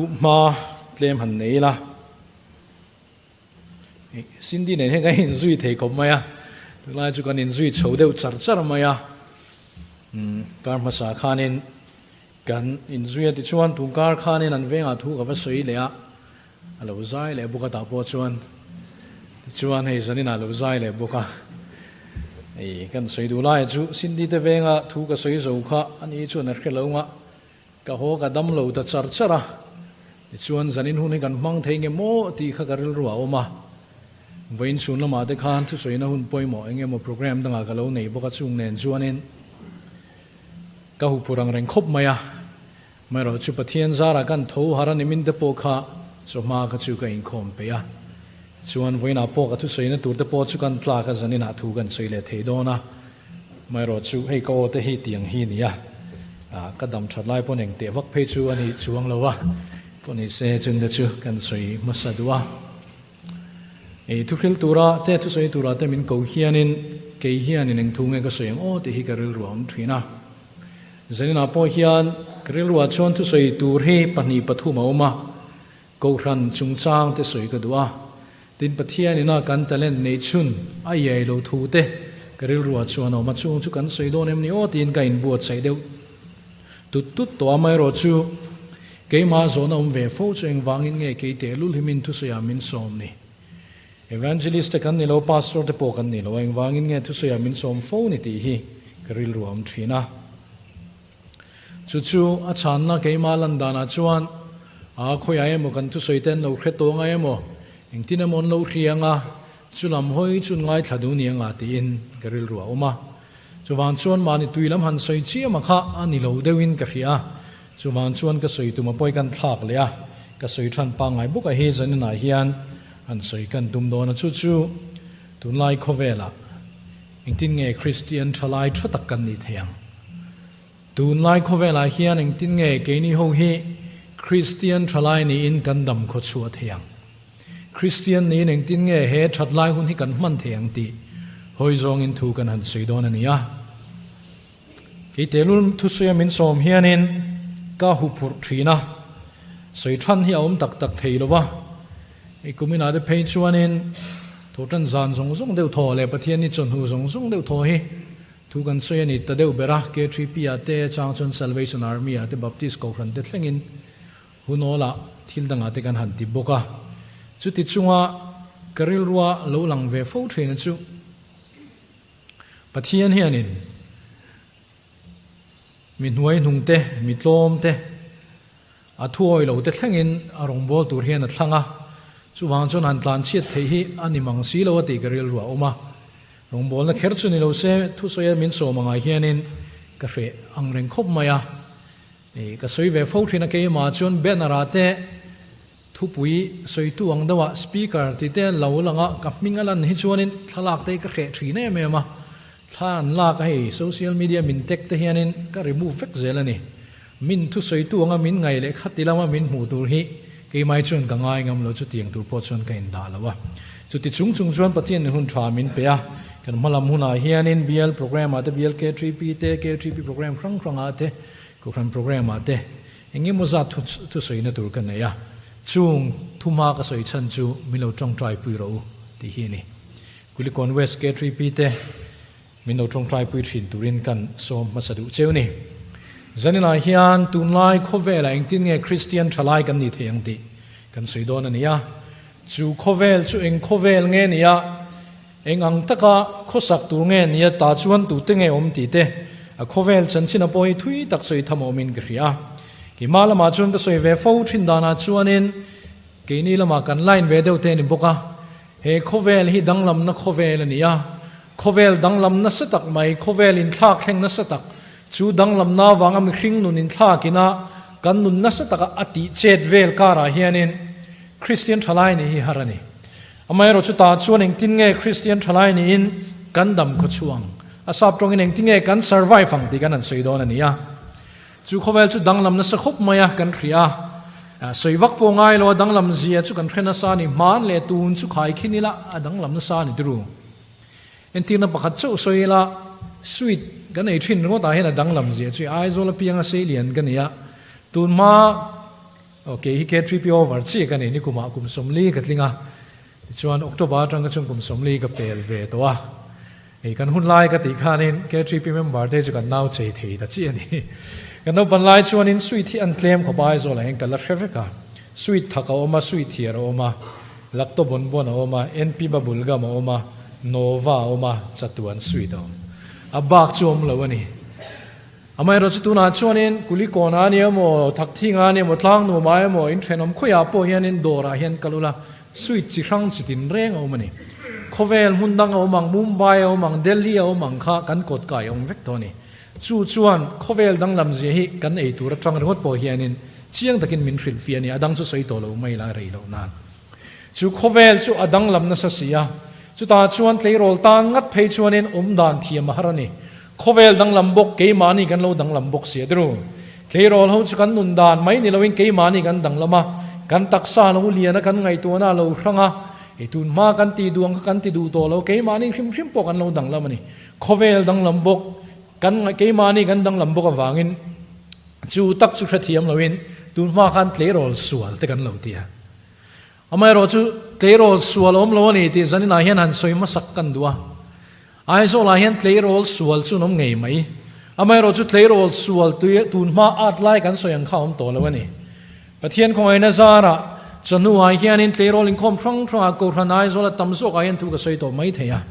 Hma tlem han nei ila, Cindy nen hian kan inzui thei khawp mai a, tunlai chu kan inzui chho deuh char char mai a, kar hmasa khanin kan inzui a tichuan tun kar khanin an vengah thu ka va sawi leh a, a lo zai leh bawk a tah pawh chuan tichuan hei zaninah a lo zai leh bawk a, hei kan sawi duh laia chu Cindy te venga thu ka sawi zo kha ani chuan a hre lo nga. Ka haw ka dam lo ta char char a, tichuan zanin hun hi kan hmang thei nge maw tih kha ka rilru a awm a. Vawiin chhun lamah te khan thusawiina hun pawimawh eng emaw program dangah ka lo nei bawk a, chung nen chuanin ka huphur ang reng khawp mai a. Amaherawh chu Pathian zarah kan tho har a ni min te pawh kha chawhma kha chu ka inkhawm peih a. Tichuan vawiinah pawh ka thusawiina tur te pawh chu kan tlak a, zaninah thu kan sawi leh thei dawn a. Amaherawh chu hei ka aw te hi tiang hi nia, ka dam that lai pawn eng teh vak phei chu a nih chuang lo a, pawh ni se chun te chu kan sawi hmasa duh a. Ei thuhril tura te thusawi tura te min ko hianin kei hianin eng thu nge ka sawi ang aw tih hi ka rilru a awm thin a. Zaninah pawh hian ka rilruah chuan thusawi tur hi 2 3 a awm a, Kohhran chungchang te sawi ka duh a, tin Pathian ina kan talent neih chhun a iai lo thu te ka rilruah chuan a awm a, chung chu kan sawi dawn em ni aw tiin ka inbuatsaih deuh tut tut tawh a, amaherawh chu keimah zawhna awm ve fo chu engvangin nge kei tehlul hi min thusawiah min sawm ni? Evangelist te kan ni lo, Pastor te pawh kan ni lo a, engvangin nge thusawiah min sawm fo ni tih hi ka rilruah a awm thin a. Chu chu a chhanna keimah lan danah chuan a khawiah emaw kan thusawi te an lo hre tawng a emaw, engtin emaw an lo hria anga chu lam hawi chun ngaithla duh ni anga tiin ka rilru a awm a. Chuvang chuan mahni tui lam han sawi chiam a kha a ni lo deuhin ka hria a, chuvang chuan ka sawi tum a pawi kan thlak leh a, ka sawi than pangngai bawk a hi zaninah hian han sawi kan tum dawn a, chu chu tunlai khawvelah Engtin nge Kristian thalai tha tak kan nih theih ang? Tunlai khawvelah hian engtin nge keini ho hi Kristian thalai niin kan dam khaw chhuah theih ang? Kristian niin engtin nge he thatlai hun hi kan hman theih ang tih hawi zawngin thu kan han sawi dawn a ni a. Kei tehlul thusawi min sawm hianin ka huphurh thin a, sawi than hi a awm tak tak thei lo va. Hei kuminah te phei chuanin Thawhtan zan zawng zawng deuh thaw leh Pathianni chawhnu zawng zawng deuh thaw hi thu kan sawi a ni ta deuh ber a, K3P ah te chang chuan Salvation Army ah te Baptist Kohhran te thlengin hunawlah thil dangah te kan han ti bawk a. Chuti chunga ka rilrua lo lang ve fo thin chu Pathian hianin mi hnuaihnung te, mi tlawm te, a thuawi lo te thlengin a rawngbâwl tur hian a thlang a, chuvang chuan han tlanchhiat theih hi a ni mang si lo a tih ka rilru a awm a. Rawngbâwlna kher chu ni lo se, thusawia min sawm angah hianin ka hreh ang reng khawp mai a. Ka sawi ve fo thin a, keimah chuan banner-ah te, Thupui sawitu ang deuhah speaker tih te lo lang a, ka hming a lan hi chuanin thlalak te hi ka hreh thin em em a, thla an lak a hei social media min tag te hianin ka remove vek zel a ni. Min thusawitu anga min ngaih leh khati lama min hmuh tur hi keimai chuan ka ngai ngam lo, chutiang tur pawh chuan ka indah lo a. Chuti chung chung chuan Pathianin hun tha min pe a, kan hmalam hunah hianin bial program ah te, bial K3P te, K3P program hrang hrangah te, Kohhran program ah te, Eng emaw zat thusawina tur ka nei a, chung thu hma ka sawi chhan chu min lo tawngtaipui rawh u tih hi a ni. Kulikawn West K3P te min lo tawngtaipui thin turin kan sawm hmasa duh cheu ni. Zaninah hian tunlai khawvelah engtin nge Kristian thalai kan nih thei ang tih kan sawi dawn a ni a. Chu khawvel chu eng khawvel nge ni a? Eng ang taka khawsak tur nge nia ta chuan tute nge awm tih te a khawvel chanchin a pawh hi thui tak sawi tham awmin ka hria. Keimah lamah chuan ka sawi ve fo thin danah chuanin keini lamah kan line ve deuh te a ni bawk a, he khawvel hi danglamna khawvel a ni a, khawvel danglam nasa tak mai, khawvel inthlak thleng nasa tak, chu danglamna avanga mihring nun inthlakin a kan nun nasa taka a tih chet vel karah hianin Kristian thalai nih hi har a ni. Amaherawh chutah chuan engtin nge Kristian thalai niin kan dam khaw chhuang? A sap tawngin engtin nge kan survive ang tih kan han sawi dawn a ni a. Chu khawvel chu danglam nasa khawp mai a kan hria a. Sawi vak pawh ngai lo a danglam zia chu kan hre nasa a ni. Hman leh tun chu khai khin ila a danglam nasa a ni tiru. Entirna pakhat chauh sawi ila sweet kan ei thin ringawtah hian a danglam zia chu Aizawl apianga seilian ka ni a. Tun hma. Aw kei hi K3P over chiah ka ni, nikumah kum 40 ka tling a, tichuan October atang ka chuan kum 40 ka pel ve tawh a. Hei kan hun lai ka tih khanin K3P member te chu kan nau chei thei ta chiah a ni. Kan naupan lai chuanin sweet hi an tlem khawp a, Aizawl ah hian ka la hre vek a. Sweet thak a awm a, sweet thiar a awm a, Lacto bonbon a awm a, NP bubble gum a awm a, Nova a awm a, chatuan sweet a awm. A bak chu awm lo a ni. Amaherawhchu tunah chuanin Kulikawn a ni emaw, Thakthing a ni emaw, Tlangnuam a emaw, inthenawm khawiah pawh hianin dawrah hian kal ula sweet chi hrang chi tin reng a awm a ni. Khawvel hmun dang a awm ang, Mumbai a awm ang, Delhi a awm ang kha kan kawt kai a awm vek tawh a ni. Chu chuan khawvel danglam zia hi kan ei tur atang ringawt pawh hianin chiang takin min hrilh fih a ni, a dang chu sawi tawh lo mai la rei loh nan. Chu khawvel chu a danglam nasa si a, chutah chuan tleirawl tan ngat phei chuanin awm dan thiam a har a ni. Khawvel danglam bawk keimahni kan lo danglam bawk si a tiru. Tleirawl ho chu kan nun dan mai ni loin keimahni kan danglam a, kan taksa lo lian a, kan ngaihtuahna a lo hrang a, ei tun hma kan ti duh ang kha kan ti duh tawh lo, keimahni hrim hrim pawh kan lo danglam a ni. Khawvel danglam bawk kan keimahni kan danglam bawk avangin chu tak chu hrethiam loin tun hma khan tleirawl sual te kan lo ti a. Amaherawh chu tleirawl sual awm lo a ni tih zaninah hian han sawi hmasak kan duh a. Aizawlah hian tleirawl sual chu an awm ngei mai. Amaherawh chu tleirawl sual tui tun hma at lai kan sawi ang kha a awm tawh lo a ni. Pathian khawngaihna zarah chawhnuah hianin tleirawl inkhawm hrang hrangah Kohhran Aizawla tam zawkah hian thu ka sawi tawh mai thei a.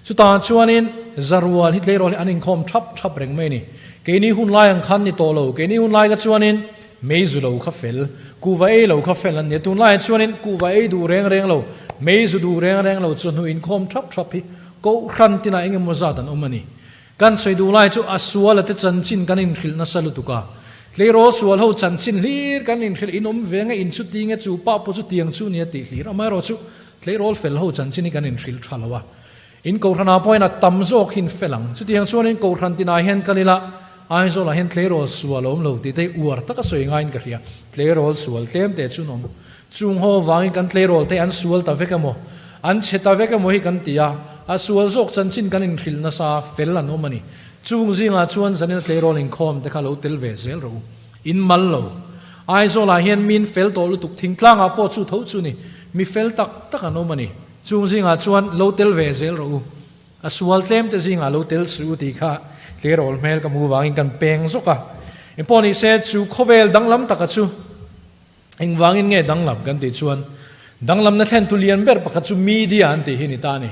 Chutah chuanin Zarual hi tleirawl hi an inkhawm thap thap reng mai a ni. Keini hun lai ang khan ni tawh lo. Keini hun lai kha chuanin meizu lo kha fel, kuhva ei lo kha fel an ni a. Tunlaiah chuanin kuhva ei duh reng reng lo, meizu duh reng reng lo chawhnu inkhawm thap thap hi Kohhran tinah eng emaw zat an awm a ni. Kan sawi duh lai chu a suala te chanchin kan inhrilh nasa lutuk a. Tleirawl sual ho chanchin hlir kan inhrilh in awm ve nge in chu ti nge chu pah pawh chu tiang chu nia tih hlir. Amaherawh chu tleirawl fel ho chanchin hi kan inhrilh tha lo a. In kohhranah pawhin a tam zawk hi in fel ang. Chutiang chuan in kohhran tinah hian kal ila Aizawlah hian tleirawl sual a awm lo tih te hi uar taka sawi ngaiin ka hria. Tleirawl sual tlem te chu an awm. Chung ho vangin kan tleirawl te an sual ta vek emaw, an chhe ta vek emaw hi kan ti a, a sual zawk chanchin kan inhrilh nasa fel an awm a ni. Chung zingah chuan zanina tleirawl inkhawm te kha lo tel ve zel rawh u. In mal lo. Aizawlah hian miin fel tawh lutuk thingtlangah pawh chu tho chu ni. Mi fel tak tak an awm a ni. Chung zingah chuan lo tel ve zel rawh u. A sual tlem te zingah lo tel suh u tih kha tleirawl hmel ka hmu vangin kan peng zawk a. Engpawh ni se chu khawvel danglam taka chu engvangin nge danglam kan tih chuan danglamna thlen tu lian ber pakhat chu media an tih hi ni ta a ni.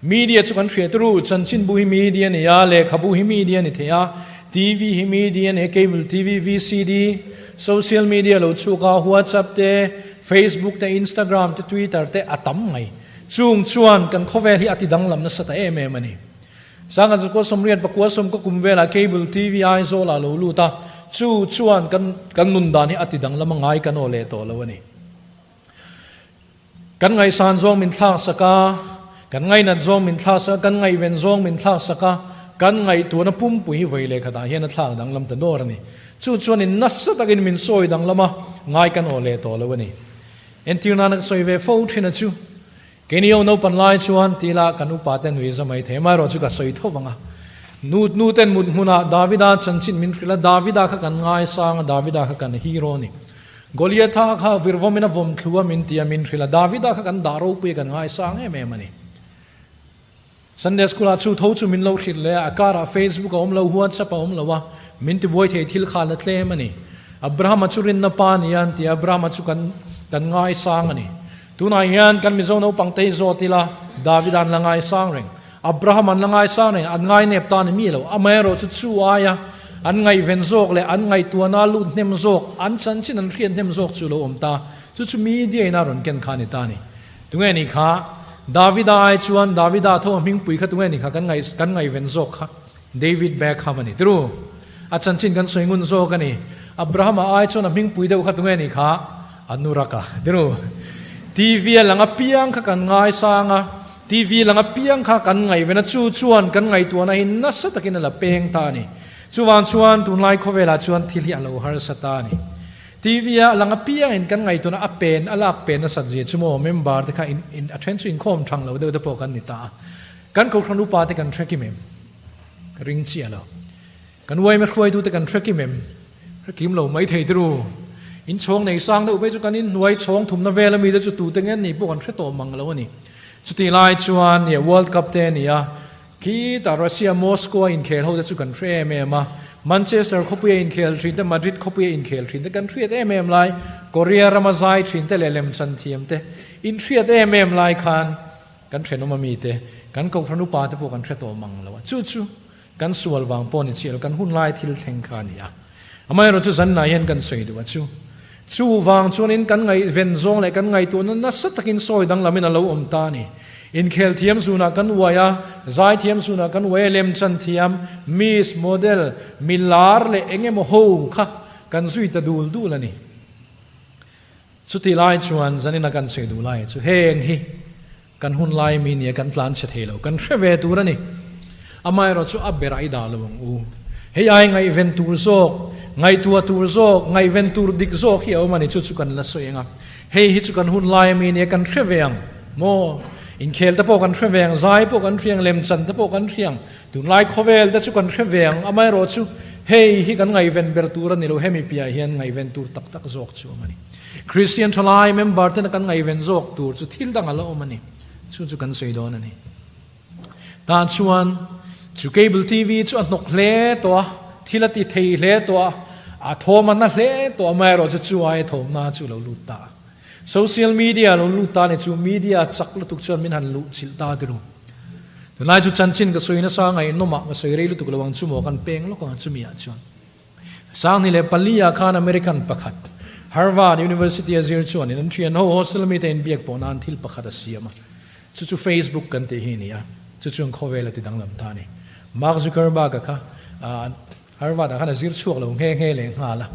Media chu kan hriat ru, chanchinbu hi media a ni a, lehkhabu hi media a ni thei a, TV hi media a ni a, cable TV, VCD, social media lo chhuak a, WhatsApp te, Facebook te, Instagram te, Twitter te a tam mai. Chung chuan kan khawvel hi a ti danglam nasa ta em em a ni. Sangha zakua 80 pakua sawm ka kum velah Cable TV Aizawlah a lo lut a, chu chuan kan kan nun dan hi a ti danglam a ngai kan aw leh tawh lo a ni. Kan ngaihsan zawng min thlak sak a, kan ngainat zawng min thlak sak a, kan ngaihven zawng min thlak sak a, kan ngaihtuahna pumpui hi vawi leh khatah hian a thlak danglam ta dawr a ni. Chu chuanin nasa takin min sawi danglam a, ngai kan aw leh tawh lo a ni. Entir nana ka sawi ve fo thin a chu, keini ho naupan lai chuan ti ila kan upa te nui za mai thei, amaherawh chu ka sawi tho vang a. Nu nu ten mut hmunah Davida chanchin min hrilh a, Davida kha kan ngaisang a, Davida kha kan hero a ni. Goliatha kha virvawmin a vawm thlu a min ti a, min hrilh a, Davida kha kan dah ropui a, kan ngaisang em em a ni. Sunday School ah chu tho chu min lo hrilh leh a, a karah Facebook a awm lo, WhatsApp a awm lo a, min tibuai thei thil kha la tlem a ni. Abrahama chu rinna pa a ni a, an ti a, Abrahama chu kan kan ngaisang a ni. Tunah hian kan Mizo naupang te hi zawt ila, Davida an la ngaisang reng, Abraham an la ngaisang reng, an ngainep ta ni mi lo, amaherawh chu chu aia an ngaihven zawk leh an ngaihtuahna lut hnem zawk, an chanchin an hriat hnem zawk chu lo awm ta, chu chu media in a rawn ken kha a ni ta a ni. Tunge ni kha? Davida ai chuan Davida tho a hmingpui kha tunge ni kha kan ngaih kan ngaihven zawk kha David Beckham a ni tiru. A chanchin kan sawi ngun zawk a ni. Abrahama ai chuan a hmingpui deuh kha tunge ni kha? Anuraka tiru. TV a lang apiang kha kan ngaisang a, TV lang apiang kha kan ngaihven a, chu chuan kan ngaihtuahna hi nasa takin a la peng ta a ni. Chuvang chuan tunlai khawvelah chuan thil hi a lo harsa ta a ni. TV a lang apiangin kan ngaihtuahna a pen a lak pen nasat zia chu maw member te kha in in a then chu inkhawm thang lo deuh te pawh kan ni ta a. Kan Kohhran upa te kan hre kim em? Ka ring chiah lo. Kan uaima hruaitu te kan hre kim em? Hre kim lo mai thei te ru. In chhawng nei sang deuh phei chu kan inhnuai chhawng thumna vel ami te chu tute nge ni pawh kan hre tawh mang lo a ni. Chutih lai chuan nia World Cup te a ni a, khitah Russia Moscow a inkhel ho te chu kan hre em em a, Manchester khawpuia inkhel thin te, Madrid khawpuia inkhel thin te kan hriat em em lai, Korea rama zai thin te leh lemchan thiam te inhriat em em lai khan kan thenawm ami te, kan kohhran upa te pawh kan hre tawh mang lo a. Chu chu Kan sual vang pawh ni chiah lo, kan hun lai thil thleng kha a ni a. Amaherawhchu chu zanlai hian kan sawi duh a chu. Chu vang chuanin kan ngaihven zawng leh kan ngaihtuahna nasa takin sawi danglamin a lo awm ta a ni. Inkhel thiam zunah kan uai a, zai thiam zunah kan uai a, lemchan thiam, miss, model, mi lar leh eng emaw ho kha kan zui ta dul dul a ni. Chutih lai chuan zanina kan sawi duh lai chu heng hi Kan hun lai mi nia kan tlan chhe thei lo, kan hre ve tur a ni. Amaherawh chu a berah i dah lo ang u. Hei ai ngaihven tur zawk, ngaihtuah tur zawk, ngaihven tur dik zawk hi a awm a ni, chu chu kan la sawi ang a. Hei hi chu kan hun lai mi nia kan hre ve ang maw? Inkhel te pawh kan hre ve ang, zai pawh kan hre ang, lemchan te pawh kan hre ang, tunlai khawvel te chu kan hre ve ang. Amaherawh chu hei hi kan ngaihven ber tur a ni lo, hemi piah hian ngaihven tur tak tak zawk chu a awm a ni. Kristian thalai member tena kan ngaihven zawk tur chu thil dang a la awm a ni. Chu chu kan sawi dawn a ni. Tah chuan chu cable TV chu a hnawk hle tawh a, thil a ti thei hle tawh a, a thawm a na hle tawh a, amaherawhchu chu aia thawmna chu a lo lut ta a. Social media a lo lut ta a ni, chu media chak lutuk chuan min han luh chilh ta ti ru. Tunlai chu chanchin ka sawi nasa ngaihnawmah ka sawi rei lutuk lo ang chu maw kan peng lawk ang chumi ah chuan. 2004 ah khan American pakhat Harvard University a zir chuanin an thian ho hostel mite inbiak pawh nan thil pakhat a siam a, chu chu Facebook kan tih hi a ni a, chu chuan khawvel a ti danglam ta a ni. Mark Zuckerberg-a kha Harvard ah khan a zir chhuak lo nghe nghe leh nghal a,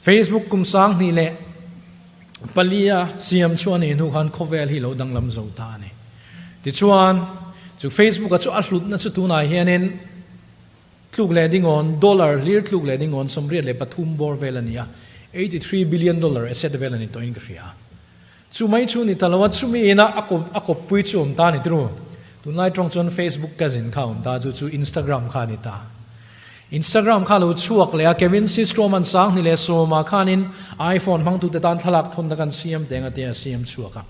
Facebook kum 2004 a siam chu a nih hnu khan khawvel hi lo danglam zo ta a ni. Tichuan, chu Facebook-a chu a hlutna chu tunah hianin, Tluk leh dingawn, dollar hlir tluk leh dingawn 83 bawr vel a ni a, 83 billion dollar asset vel a ni tawhin ka hria. Chu mai chu ni ta lo a, chumi ina a kawp a kawppui chu awm ta a ni tru. Tunlai tawng chuan Facebook cousin kha awm ta, chu chu Instagram kha a ni ta. Instagram kha lo chhuak leh a, Kevin Systrom an 2010 ah khanin iPhone hmangtute tan thlalak thawnna kan siam teng a tia a siam chhuak a.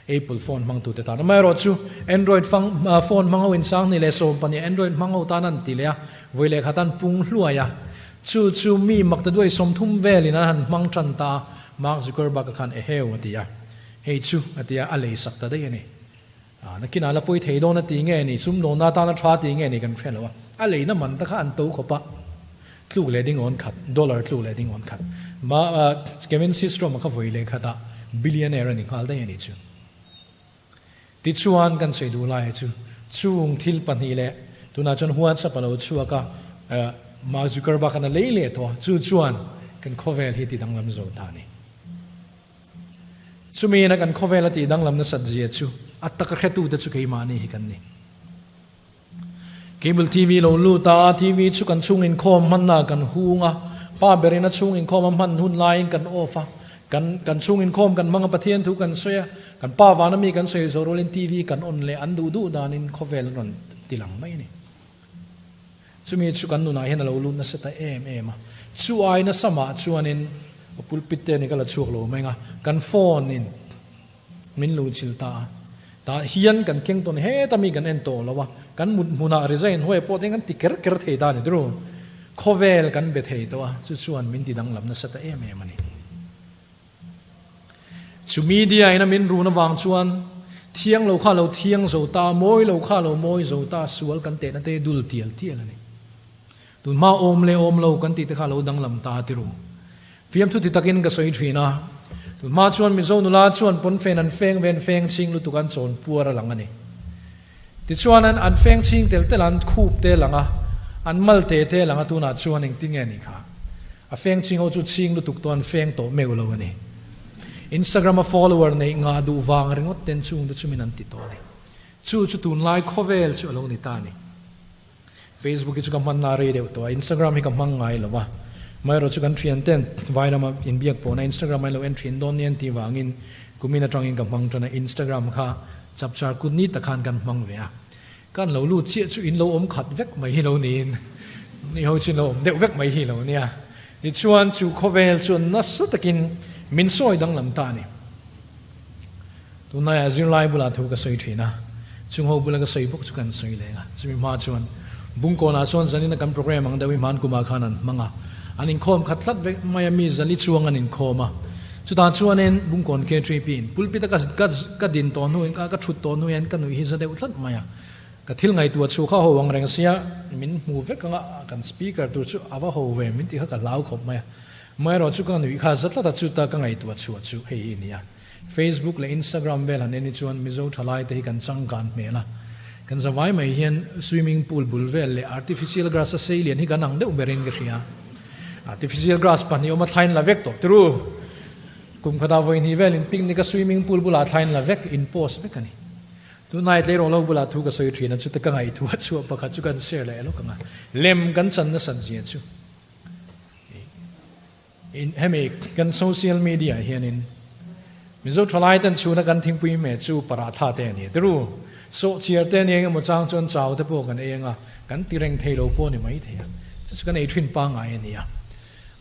Apple phone hmangtute tan. Amaherawhchu, Android phone hmang ho in 2012 Android hmang ho tan an ti leh a, vawi leh khat an pung hluai a. Chu chu mi maktaduai 30 velin an han hmang tan ta a, Mark Zuckerberg-a khan eheu a ti a. Hei chu a ti a, a lei sak ta daih a ni. Nakinah la pawi thei dawn a ti nge ni, sumdawnna atana tha ti nge ni kan hre lo a. A leina man te kha an to khawp a, tluk leh ding awn khat, dollar tluk leh ding awn khat. Ma Kevin Systrom-a kha vawi leh khatah billionaire a ni nghal daih a nih chu. Tichuan kan sawi duh lai chu chung thil pahnih leh tunah chuan WhatsApp a lo chhuak a, Mark Zuckerberg khan a lei leh tawh a, chu chuan kan khawvel hi ti danglam zo ta a ni. Chumi ina kan khawvel a tih danglam nasat zia chu a taka hretute chu keimahni hi kan ni. Cable TV lo lut a, TV chu kan chhung inkhawm hmanna kan hung a, pa berin a chhung inkhawm a hman hun laiin kan off a, kan kan chhung inkhawm kan hmang a, Pathian thu kan sawi a, kan pa vana mi kan sawi zawh rualin TV kan on leh an duh duh danin khawvel an rawn ti lang mai a ni. Chumi chu kan nunah hian a lo lut nasa ta em em a, chu ai nasa mah chuanin pulpit te ni ka la chhuak lo mai ang a, kan phone in min lu chil ta a, tah hian kan keng tawn heta mi kan en tawh lo a, kan mut hmunah resign huai pawh te hian kan ti ker ker thei ta a ni turu, khawvel kan be thei tawh a, chu chuan min ti danglam nasa ta em em a ni. Chu media in a min run avang chuan thiang lo kha lo thiang zo ta, mawi lo kha lo mawi zo ta, sual kan tehna te dul tial tial a ni. Tun hma awm leh awm lo kan tih te kha lo danglam ta ti ru. Fiamthu ti takin ka sawi thin a, tun hma chuan Mizo nula chuan pawnfen an feng ven feng ching lutuk an chawn puar a lang a ni. Tichuan an an feng ching tel tel a, an khup te lang a, an mal te te lang a, tunah chuan engtin nge ni kha? A feng ching ho chu ching lutuk tawh an feng tawh meuh lo a ni. Instagram a follower neih ngah duh vang ringawt ten chung te chu min an ti tawh a ni. Chu chu tunlai khawvel chu a lo ni ta a ni. Facebook hi chu ka hmanna rei deuh tawh a, Instagram hi ka hmang ngai lo va. Amaherawh chu kan thian ten vai lama inbiak pawhna Instagram an lo en thin dawn nia an tih vangin kumin atangin ka hmang tan a, Instagram kha chapchar kut ni tak khan kan hmang ve a. Kan lo lut chiah chu in lo awm khat vek mai hi lo niin, ni ho chu in lo awm deuh vek mai hi lo nia. Tichuan, chu khawvel chuan nasa takin min sawi danglam ta a ni. Tunlaiah zirlai bulah thu ka sawi thin a, chungho bula ka sawi bawk chu kan sawi leng a. Chumi hma chuan Bungkawnah chuan zanina kan program ang deuh hi hman kumah khan an hmang a, an inkhawm khat tlat vek mai a, mi zali chuang an inkhawm a. Chutah chuanin Bungkawn KTP in pulpit a ka ka din tawh hnuin ka ka thut tawh hnuin ka nuih hi za deuh tlat mai a. Ka thil ngaihtuah chu kha ho ang reng sia, min hmu vek anga kan speaker tur chu a va ho ve min tih kha ka hlau khawp mai a. Amaherawhchu ka nuih kha za tlat a, chuta ka ngaihtuah chhuah chu hei hi a ni a. Facebook leh Instagram vel han en hi chuan Mizo thalai te hi kan changkan hmel a, kan zavai mai hian swimming pool bul vel leh artificial grass a sei lian hi kan ang deuh berin ka hria. Artificial grass pahnih awm a thlain la vek tawh tiru. Kum khatah vawi hnih velin picnic a swimming pool bulah thlain la vek, in post vek a ni. Tunai tleirawl ho bulah thu ka sawi thin a, chute ka ngaihtuah chhuah pakhat chu kan share leh lawk ang a, lem kan chan nasat zia chu. In hemi kan social media hianin Mizo thalai ten chhuna kan thingpui hmeh chu paratha te a ni tiru. Sawhchiar te a ni engemaw chang chuan chau te pawh kan ei anga kan ti reng thei lo pawh a ni mai thei a. Chu chu kan ei thin pangngai a ni a.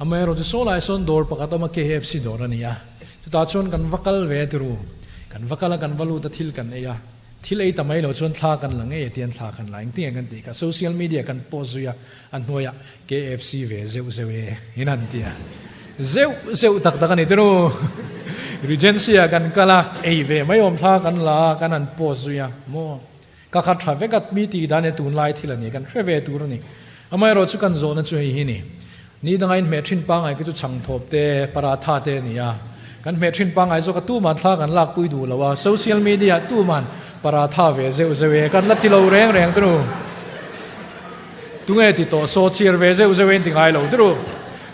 Amaherawhchu saw lai sawn dawr pakhat awm a KFC dawr a ni a. Chutah chuan kan va kal ve a tiru. Kan va kal a kan va lut a thil kan ei a. Thil ei ta mai lo chuan thla kan la ngei a tian thla kan la engtin nge kan tih kha social media kan post zui a a hnuaiah KFC ve zeuh zeuh e in han ti a, zeuh zeuh tak tak a ni tiraw? Regency ah kan kal a, ei ve mai awm thla kan la a, kan han post zui a, maw? Ka khat tha vek a, mi tih dan e tunlai thil a ni, kan hre ve tur a ni. Amaherawh chu kan zawhna chu hei hi ni, ni danga inhmeh thin pangngai khi chu chhangthawp te, paratha te a ni a, kan hmeh thin pangngai zawk a tuman thla kan lakpui duh lo a, social media ah tuman paratha ve zeuh zeuh e kan la ti lo reng reng tiraw? Tunge ti tawh saw chhiar ve zeuh zeuh in ti ngai lo tiru.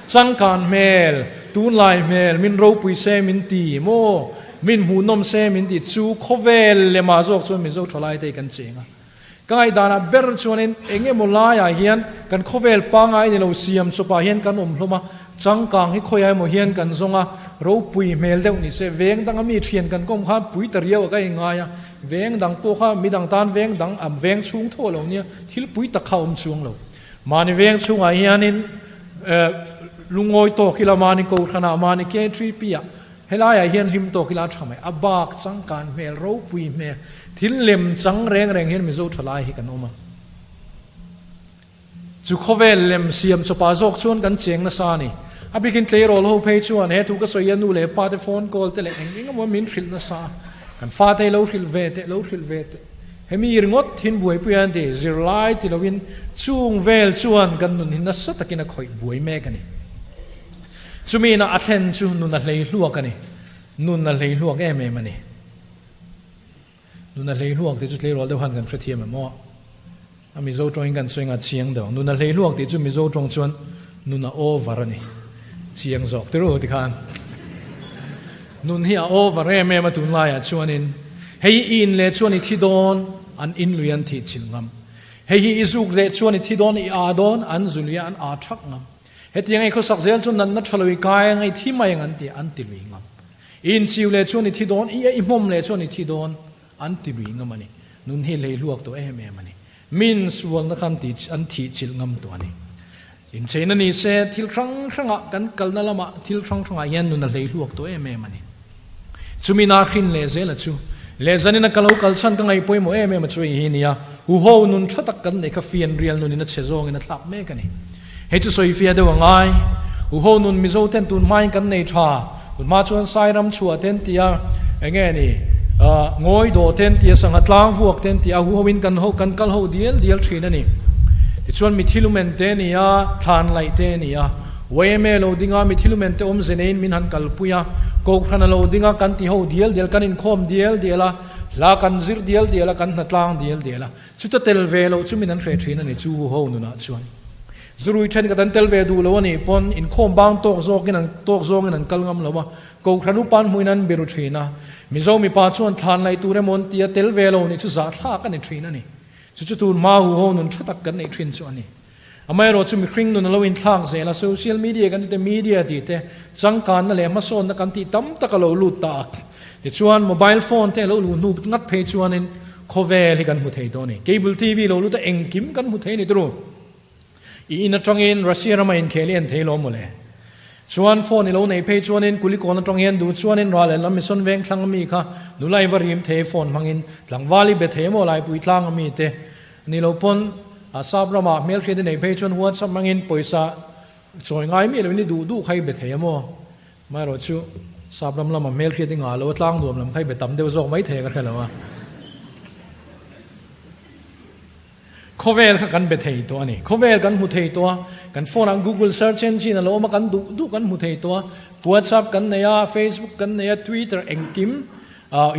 Changkan hmel, tunlai hmel, min ropui se min ti maw, min hmuhnawm se min ti chu khawvel lema zawk chuan Mizo thalai te hi kan cheng a. Ka ngaihdanah ber chuanin eng emaw laiah hian kan khawvel pangai ni lo siam chawpah hian kan awm hlawm a, changkang hi khawiah emaw hian kan zawng a, ropui hmel deuh ni se veng danga mi thian kan kawm khan pui ta riau a ka inngai a, veng dang pawh kha midang tan veng dang am veng chhung tho a lo nia. Thil pui tak kha a awm chuang lo. Mahni veng chhungah hianin lungawi tawk ila, mahni kohhranah, mahni KTP-ah, helaiah hian hlim tawk ila a tha mai. A bak changkan hmel, ropui hmel, thil lem chang reng reng hian Mizo tha lai hi kan awm a. Chu khawvel lem siam chawpah zawk chuan kan cheng nasa a ni. A bikin tleirawl ho phei chuan he thu ka sawi a nu leh pa te phone call te leh eng eng emaw min hrilh nasa a. Kan fate hi lo hrilh ve teh, lo hrilh ve teh. Hemi ringawt thin buaipui an ti, zirlai ti loin chung vel chuan kan nun hi nasa takin a khawih buai mek a ni. Chumi ina a thlen chu nun a hlei hluak a ni. Nun a hlei hluak em em a ni. Nun a hlei hluak tih chu tleirawl deuh han kan hrethiam em aw. A Mizo tawngin kan sawi nga chiang deuh ang. Nun a hlei hluak tih chu Mizo tawng chuan nun a over a ni. Chiang zawk tirh tikhan. Nun hi a over em em a tunlaiah chuanin hei hi i in leh chuan i thi dawn an in lui an thih chilh ngam. Hei hi i zuk leh chuan i thi dawn i aa dawn an zu lui a an aa thak ngam. Hetiang i khawsak zel chu natna tha lo i kai ang i thi mai ang an ti an ti lui ngam. I inchiu leh chuan i thi dawn i i hmawm leh chuan i thi dawn an ti lui ngam a ni. Nun hi hlei hluak tawh em em a ni. Min sualna kha an tih an thih chilh ngam tawh a ni. Incheina ni se thil hrang hrangah kan kalna lamah thil hrang hrangah hian nun a hlei hluak tawh em em a ni. Chumi na hrin leh zela chu leh zanin a ka lo kal chhan ka ngaih pawimawh em em a chu hei hi nia huho nun tha tak kan neih kha fian rial nunin a chhe zawngin a thlak mek a ni. Hei chu sawi fia deuh a ngai. Huho nun Mizo ten tun hmain kan nei tha. Tun hma chuan Sairam chhuah ten tia enge ni ngawi dawh ten tia sangha tlang vuak ten tia huho in kan ho kan kal ho dial dial thin a ni. Tichuan mithilumen te ni a, thlan laih te ni a, YMA lo ding a mithilumen te awmze neiin min han kalpui a, Kohhran a lo ding a kan ti ho dial dial kan inkhawm dial dial a, hla kan zir dial dial a kan hnatlang dial dial a. Chuta tel ve loh chu min an hreh thin a ni, chu ho nunah chuan. Zurui thenkhat an tel ve duh lo a nih pawn inkhawm bang tawk zawkin an tawk zawngin an kal ngam lo a, Kohhran upan hmuin an biru thin a. Mizo mipa chuan thlan laih tur emaw an ti a, tel ve lo nih chu zahthlak a ni thin a ni. Chu chu tun hma huho nun tha tak kan neih thin chu a ni. Amaherawh chu mihring nun a lo inthlak zel a, social media kan ti te, media tih te, changkanna leh hmasawnna kan tih tam tak a lo lut ta a. Tichuan mobile phone te a lo luh hnu ngat phei chuanin khawvel hi kan hmu thei tawh a ni. Cable TV lo lut a engkim kan hmu thei a ni turu. I in atangin Russia rama inkhel i en thei lo mawle. Chuan phone i lo neih phei chuanin Kulikawn atang hian duh chuanin ral leh lam Mission veng thlang ami kha nula i va rim thei phone hmangin tlangval i be thei emaw Laipui tlang ami te ni lo pawn a sap ramah hmelhriat i neih phei chuan WhatsApp hmangin pawisa chawi ngai miah loin i duh duh kha i be thei emaw Amaherawh chu sap ram lama hmelhriat i ngah lo a tlang nuam lam kha i be tam deuh zawk mai thei a ka hre lo a. Khawvel kha kan be thei tawh a ni. Khawvel kan hmu thei tawh a, kan phone ah Google search engine a lo awm a, kan duh duh kan hmu thei tawh a. WhatsApp kan nei a, Facebook kan nei a, Twitter engkim,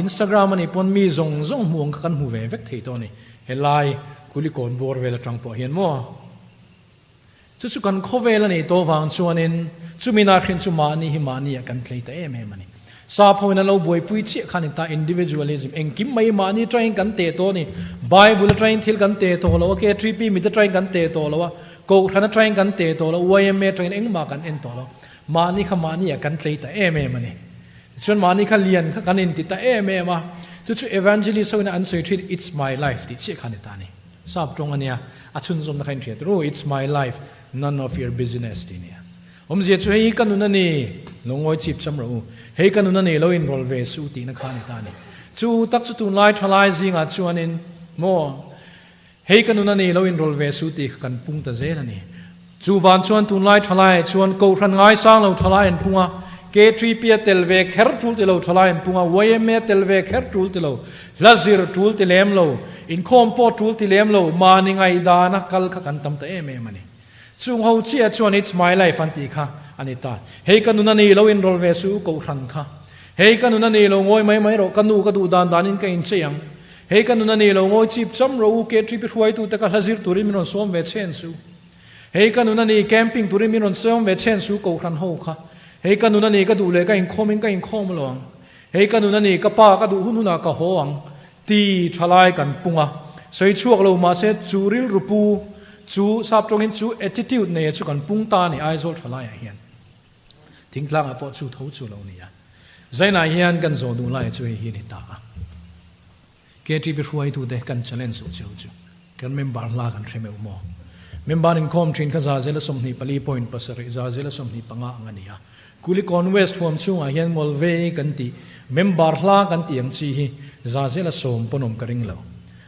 Instagram a nih pawn mi zawng zawng hmu ang kha kan hmu ve vek thei tawh a ni. Helai Kulikawn bawr vel atang pawh hian maw? Chu chu kan khawvel a nih tawh vang chuanin chumi na hrin chu mahni hi mahni ah kan tlei ta em em a ni. Sap hoin an lo buaipui chiah khan in ta individualism engkim mai mahni atangin kan teh tawh a ni. Bible atangin thil kan teh tawh lo a, KTP mit atangin kan teh tawh lo a, Kohhran atangin kan teh tawh lo, yma atangin engmah kan en tawh lo. Mahni kha mahni ah kan tlei ta em em a ni. Tichuan mahni kha lian kha kan inti ta em em a, chu chu evangelist hoin an sawi thin it's my life tih chiah kha a ni ta a ni. Sap tawng a nia, a chhunzawmna kha inhriat ru, It's my life, none of your business tih a nia. Awmzia chu hei hi ka nun a ni, lo ngawi chip cham rawh u, hei ka nun a ni, lo inrawlh ve suh u tihna kha a ni ta a ni. Chu tak chu tunlai thalai zingah chuanin maw, hei ka nun a ni, lo inrawlh ve suh tih kha kan pung ta zel a ni. Chu van chuan tunlai thalai chuan Kohhran ngaisang lo thalai an pung a, K3P a tel ve kher tul ti lo thalai an pung a, yma tel ve kher tul ti lo, hla zir tul ti lem lo, inkhawm pawh tul ti lem lo, mahni ngaihdana kal kha kan tam ta em em a ni. Chung ho chiah chuan It's my life an tih kha a ni ta. Hei ka nun a ni lo inrawlh ve suh u Kohhran kha. Hei ka nun a ni lo ngawi mai mai rawh ka nu ka duh dan danin ka inchei ang. Hei ka nun a ni lo ngawi chip cham rawh u K3P hruaitute kha hla zir turin min rawn sawm ve chhen suh. Hei ka nun a ni, camping turin min rawn sawm ve chhen su Kohhran ho kha. Hei ka nun a ni, ka duh leh ka inkhawm in ka inkhawm lo ang. Hei ka nun a ni, ka pa ka duh hun hunah ka haw ang. Ti thalai kan pung a. Sawi chhuak lo mahse chu rilru pu, chu sap tawngin chu attitude nei a chu kan pung ta a ni Aizawl thalaiah hian. Thingtlangah pawh chu tho chu lo ni a. Zainah hian kan zawh duh lai chu hei hi a ni ta a. KTP hruaitute kan challenge duh cheu chu kan member hla kan hre meuh maw? Member inkhawm thin kha zazela 24.7, zazela 25 ang a ni a. Kulikawn West huam chhungah hian Ngawlvei kan tih member hla kan tih ang chi hi zazela 10 pawn awm ka ring lo.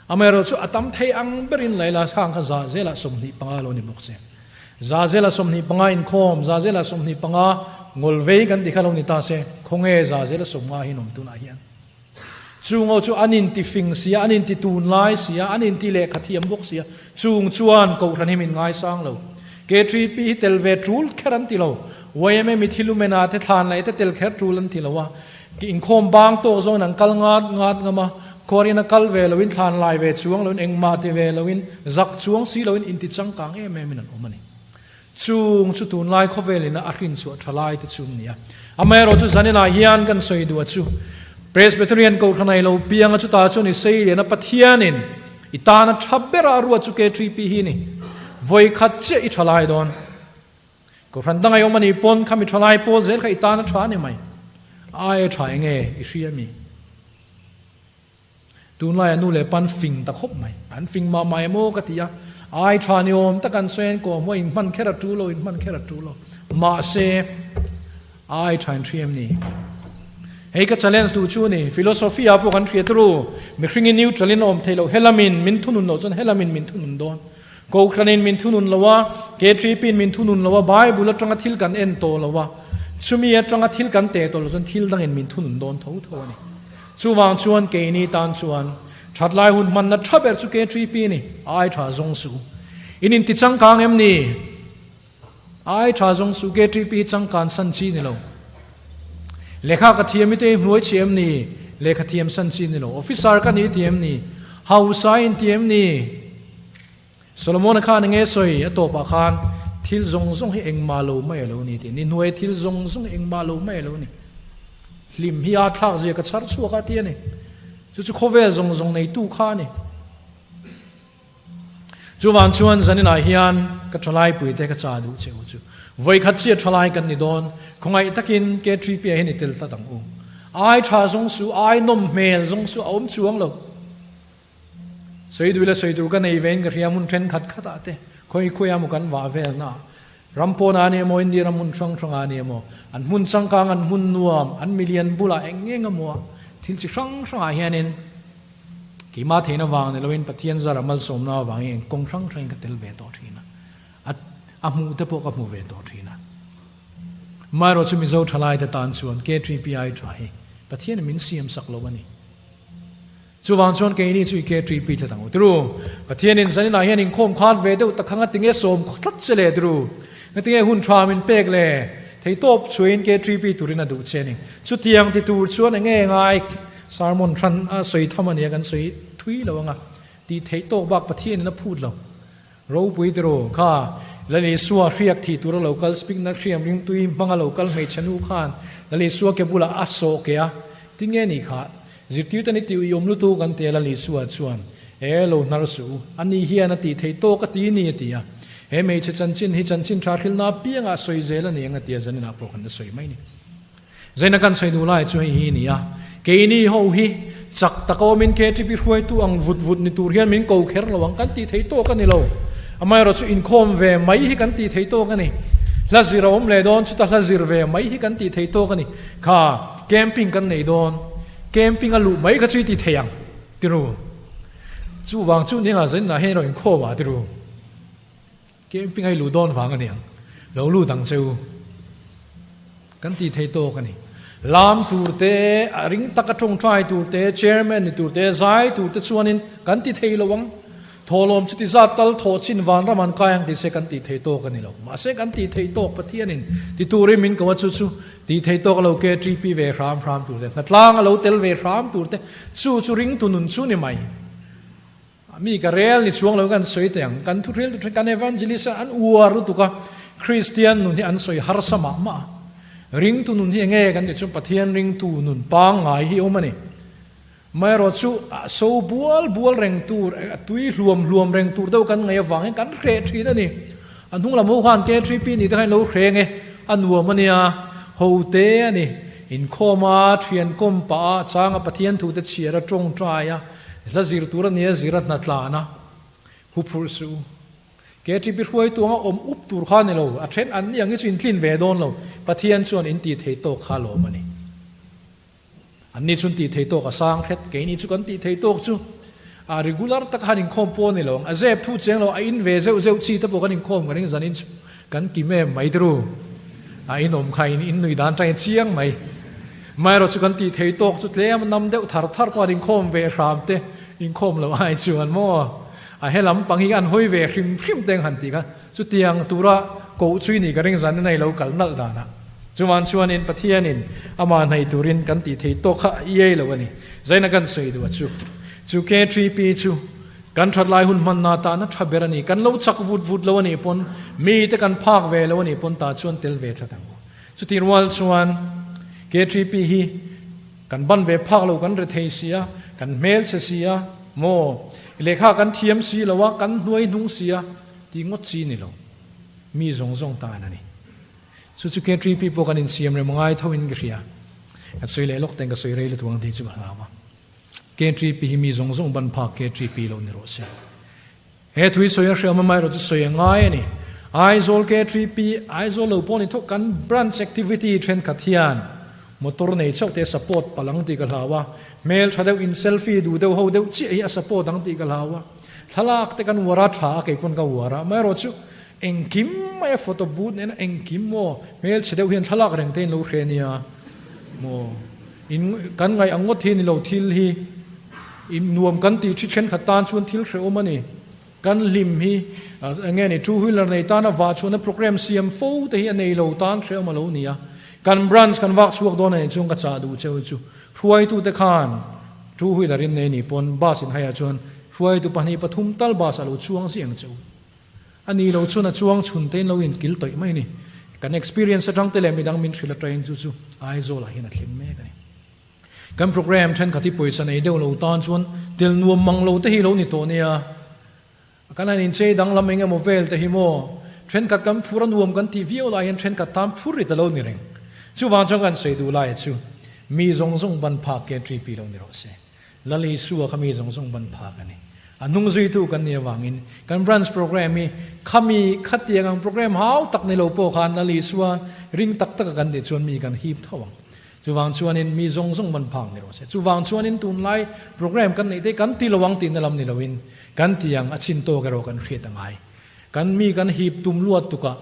Amaherawh chu a tam thei ang berin Laila khang kha zazela 25 lo ni bawk se. Zazela 25 inkhawm, zazela 25 Ngawlvei kan tih kha lo ni ta se, khawnge zazela 50 hi an awm tunah hian? Chung ho chu an inti fing si a, an inti tunlai si a, an inti lehkha thiam bawk si a, chung chuan Kohhran hi min ngaisang lo. K3P hi tel ve tul kher an ti lo. Yma mithi lumena te thlan laih te tel kher tul an ti lo a. Inkhawm bang tawk zawngin an kal ngat ngat ngam a, khuarin a kal ve loin thlan lai ve chuang loin engmah ti ve loin zak chuang si loin inti changkang em em in an awm a ni. Chung chu tunlai khawvel ina a hrinchhuah tha lai te chu nia. Amaherawh chu zaninah hian kan sawi duh a chu Presbyterian Kohhranai lo pianga chutah chuan i sei lian a Pathianin i tana tha bera a ruat chu K3P hi ni. Vawi khat chiah i tha lai dawn. Kohhran dang ai awm a nih pawn kha mi tha lai pawl zel kha i tana tha a ni mai. Aia tha enge i hria mi? Tunlaiah nu leh pan fing ta khawp mai. An fing mah mah em aw ka ti a. Ai tha ni awm tak an sawi a, inkaw hmuh a inhman kher a tul lo, inhman kher a tul lo. Mahse, ai tha in hria em ni? Hei ka challenge duh chu a ni. Philosophy ah pawh kan hriat ru. Mihring i neutral in a awm thei lo. Helamin min thunun loh chuan helamin min thunun dawn. Kohhranin min thunun lo a, KTP in min thunun lo a, Bible atanga thil kan en tawh lo a, chumi atanga thil kan teh tawh lo chuan thil dangin min thunun dawn tho tho a ni. Chuvang chuan keini tan chuan thatlai hun hmanna tha ber chu KTP a ni, ai tha zawng suh. In inti changkang em ni? Ai tha zawng suh, KTP hi changkan san chi ni lo. Lehkha ka thiam i te hnuai chhi em ni? Lehkha thiam san chi ni lo. Officer ka ni ti em ni? Hausa in ti em ni? Solomona khan enge sawi a tawpah khan thil zawng zawng hi engmah lo mai a lo ni tih ni hnuai thil zawng zawng hi engmah lo mai a lo ni. Hlim hi a thlak zia ka chhar chhuak a ti a ni. Chu chu khawvel zawng zawng neitu kha a ni. Chuvang chuan zaninah hian ka thalai puite ka cha duh che u chu. Vawikhat chiah thalai kan ni dawn, khawngaih takin K3P ah hian i tel tlat ang u. Ai tha zawng su, ai nawm hmel zawng su a awm chuang lo. Sawi duh ila sawi tur ka nei vein ka hria hmun thenkhat khatah te khawi khawi a maw kan vah vel na. Ram pawnah a ni emaw, India ram hmun hrang hrangah a ni emaw, an hmun changkang, an hmun nuam, an milian bulah eng eng emaw thil chi hrang hrangah hianin keimah theihna vang ni loin Pathian zara malsawmna avangin eng kawng hrang hrangin ka tel ve tawh thin a, a hmuh te pawh ka hmu ve tawh thin a. Amaherawhchu Mizo thalaite tan chuan KTPI tha hi Pathianin min siam sak lo a ni. Chuvang chuan keini chu i KTP tlat ang u tiru. Pathianin zaninah hian inkhawm khan ve deuh tak kha ngatinge sawm tlat che le tiru. Ngatinge hun tha min pek le? Theitawp chhuahin KTP turin a duh che a ni. Chutiang ti tur chuan enge ngai sermon hran a sawi tham a nia kan sawi thui lo anga tih theih tawk bak Pathianin a phut lo. Ropui tiru kha Lal Isua hriak thih tura lo kal spikna hriam ringtui hmanga lo kal hmeichhe nu khan Lal Isua ke bulah a sawh ke a, tinge ni kha zirtirte ni tih uiawm lutuk an ti a Lal Isua chuan e lo hnar suh u, ani hian a tih theih tawk a ti ni a ti a, he hmeichhe chanchin hi chanchin tha hrilna apiangah a sawi zel a ni ang a ti a zaninah pawh kan la sawi mai ni. Zaina kan sawi duh lai chu hei hi a ni a, keini ho hi chak taka awmin KTP hruaitu ang vut vut ni tur hian min ko kher lo ang kan tih theih tawk a ni lo. Amaherawh chu inkhawm ve mai hi kan tih theih tawk a ni. Hla zir a awm leh dawn chuta hla zir ve mai hi kan tih theih tawk a ni. Kha camping kan nei dawn, camping a luh mai kha chu i ti thei ang tiru. Chuvang chu nia zainah hian erawh inkhawm ah tiru. Camping a i luh dawn vang a niang, lo lut ang che u. Kan tih theih tawk a ni. Lam tur te, a ring taka tawngtai tur te, chairman ni tur te, zai tur te chuanin kan ti thei lo ang. Thawhlawm chuti zat tal thawh chin vanram an kai ang tih se kan tih theih tawk a ni lo. Mahse kan tih theih tawk Pathianin ti turin min ko a chu chu tih theih tawk a lo KTP ve hram hram tur te, hnatlang a lo tel ve hram tur te, chu chu ringtu nun chu ni mai. Mi ka rel ni chuang lo kan sawi teh ang, kan thuhril tu kan evangelist an uar lutuk a, Kristian nun hi an sawi harsa mah mah a, ringtu nun hi enge kan tih chuan Pathian ringtu nun pangngai hi awm a ni. Amaherawh chu a so bual bual reng tur, a tui hluam hluam reng tur deuh kan ngaih avang hian kan hreh thin a ni. A hnung lam ho khan KTP nih te khan in lo hreng e, a nuam a nia, ho te a ni, inkhawm a, thian kawm pah a, changa Pathian thu te chhiar a, tawngtai a, Hla zir tur a nia zir a hna tlan a, hu phurh suh u. KTP hruaitu anga awm up tur kha a ni lo, a then an ni ang hi chu in tlin ve dawn lo, Pathian chuan in tih thei tawk kha a lawm a ni. An ni chu an tih thei tawk a sang hret, keini chu kan tih thei tawk chu a regular taka han inkhawm pawh a ni lo ang, a zep thu cheng lo, a in ve zeuh zeuh chi te pawh kan inkhawm ka ring zanin chu kan kim em mai turu. A inawm kha in in nui dan tangin chiang mai. Amaherawh chu kan tih thei tawk chu tlem a nam deuh thar thar pawh an inkhawm ve hram te, inkhawm loh ai chuan maw a he lam pang hi an hawi ve hrim hrim te ang han tih kha chutiang tura koh chu i nih ka ring zan in a ilo kal nalh danah. Chuvan chuanin Pathianin amah hnaih turin kan tih thei tawk kha a iai lo a ni. Zaina kan sawi duh a chu. Chu KTP chu Kan that lai hun hmanna atana tha ber a ni. Kan lo chak vut vut lo a nih pawn, mite kan phak ve lo a nih pawn tah chuan tel ve thlat ang u. Chutih rual chuan KTP hi kan ban ve phak lo, kan rethei si a, kan hmelchhe si a, maw lehkha kan thiam si lo a, kan hnuai hnung si a tih ngawt chi ni lo. Mi zawng zawng tan a ni. Chu chu KTP pawh kan insiam rem ngai tho in ka hria. Kan sawi leh lawk ten ka sawi rei lutuk ang tih chu ka hlau a. KTP hi mi zawng zawng ban phak KTP lo ni rawh se. He thui sawi a hriam amaherawh chu sawi a ngai a ni. Aizawl KTP, Aizawl lo pawh ni thawk kan branch activity thenkhat hian motor nei chauh te support palh ang tih ka hlau a, hmel tha deuh in selfie duh deuh ho deuh chiah hi a support ang tih ka hlau a, thlalak te kan uar a tha a kei pawn ka uar a, amaherawh chu engkim mai a photo booth nena engkim maw hmel chhe deuh hian thlalak reng te in lo hre nia maw. In kan ngaih ang ngawt hi ni lo thil hi in nuam kan tih thi thenkhat tan chuan thil hrehawm a ni. Kan hlim hi eng nge ni two wheeler nei tana vah chhuahna program siam fo te hi a nei lo tan hrehawm a lo ni a. Kan branch kan vak chhuak dawn a nih chuan ka chah duh cheu chu hruaitute khan two wheeler in nei ni pawn bus in haiah chuan hruaitu pahnih pathum tal bus a lo chuang zih ang cheu. A ni lo chuan a chuang chhun te in lo inkil tawih mai a ni. Kan experience atang te leh midang min hrilh atangin chu chu Aizawl ah hian a thleng mek a ni. Kan program thenkhat hi pawisa nei deuh lo tan chuan tel nuam mang lo te hi lo ni tawh nia. Kan han inchei danglam eng emaw vel te hi maw thenkhat kan phur a nuam kan tih viau lai hian thenkhat tan phur rit a lo ni reng. Chuvang chuan kan sawi duh lai chu mi zawng zawng ban phak KTP lo ni rawh se. Lal Isua kha mi zawng zawng ban phak a ni. A hnung zuitu kan nih avangin kan branch program hi khami khatiang ang program hau tak ni lo pawh khan Lal Isua ring tak taka kan tih chuan mi kan hip tho ang. Chuvang chuanin mi zawng zawng man phak ni rawh se. Chuvang chuanin tunlai program kan neih te kan ti lo ang tihna lam ni loin kan ti ang a chin tawk erawh kan hriat a ngai. Kan mi kan hip tum luat tukah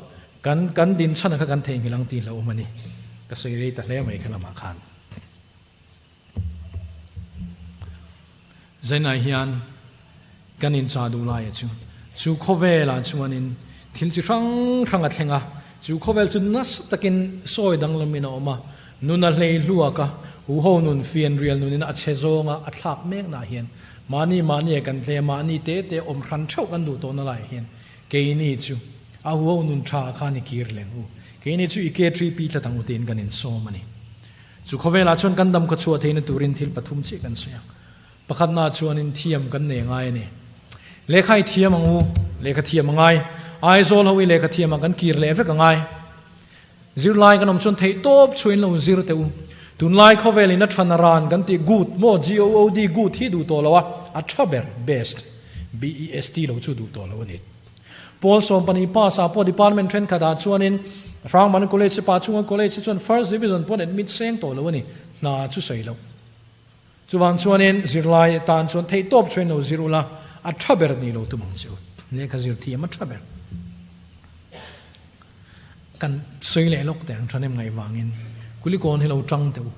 kan kan din chhan kha kan theihnghilh ang tih hlauhawm a ni. Ka sawi rei ta hle mai kha lamah khan. Zainah hian kan inchah duh laia chu, chu khawvelah chuanin thil chi hrang hrang a thleng a, chu khawvel chu nasa takin sawi danglamin a awm a, nun a hlei hluak a, huho nun fianrial nunin a chhe zawnga a thlak meknah hian mahni mahnia kan tle a, mahni te te awm hran theuh kan duh tawhna laiah hian keini chu a huho nun tha khan i kir leng u, keini chu i ke ṭi pi tlat ang u tiin kan insawm a ni. Chu khawvelah chuan kan dam khaw chhuah theihna turin thil pathum chiah kan sawi ang. Pakhatnaah chuanin thiam kan nei ngai a ni. Lehkha i thiam ang u, lehkha thiam a ngai. Aizawl ho i lehkha thiamah kan kir leh vek a ngai. Zirlai kan awm chuan theih tawp chhuahin lo zir teh u. Tunlai khawvelin a than a ran kan tih good maw, GOOD, good hi duh tawh lo a, a tha ber, best, BEST lo chu duh tawh lo a ni. Pawl 12 pass ah pawh department thenkhat ah chuanin Hrangman College pa chunga college hi chuan first division pawn admit seng tawh lo a ni, hna chu sawi loh. Chuvang chuanin zirlai tan chuan theihtawp chuan lo zir ula a tha ber ni lo tum ang che u. Lehkha zir thiam a tha ber. Kan sawi leh lawk teh ang thanem ngaih vangin Kulikawn hi lo tang teh u.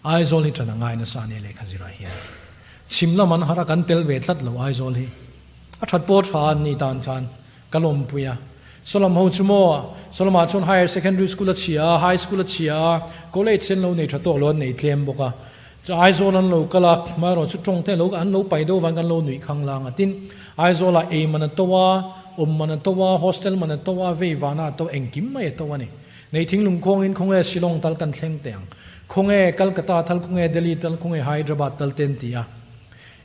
Aizawl hi tan a ngai nasa a nia lehkha zirah hian. Chhim lam an harh a kan tel ve tlat lo Aizawl hi. A that pawh tha an ni tan chuan ka lawmpui a. Sawlam ho chu maw, Sawlamah chuan Higher Secondary School a chhia a, High School a chhia a, College sen lo nei tha tawk lo an nei tlem bawk a. Chu Aizawl an lo kal a, amaherawh chu tawng te lo an lo pai deuh avangin kan lo nuih khang lang a. Tin, Aizawlah ei man a to a, awm man a to a, hostel man a to a, vei vana a to a, engkim mai a to a ni. Nei thinglung khawngin khawnge Shillong tal kan thleng teh ang, khawnge Calcutta tal, khawnge Delhi tal, khawnge Hyderabad tal te an ti a.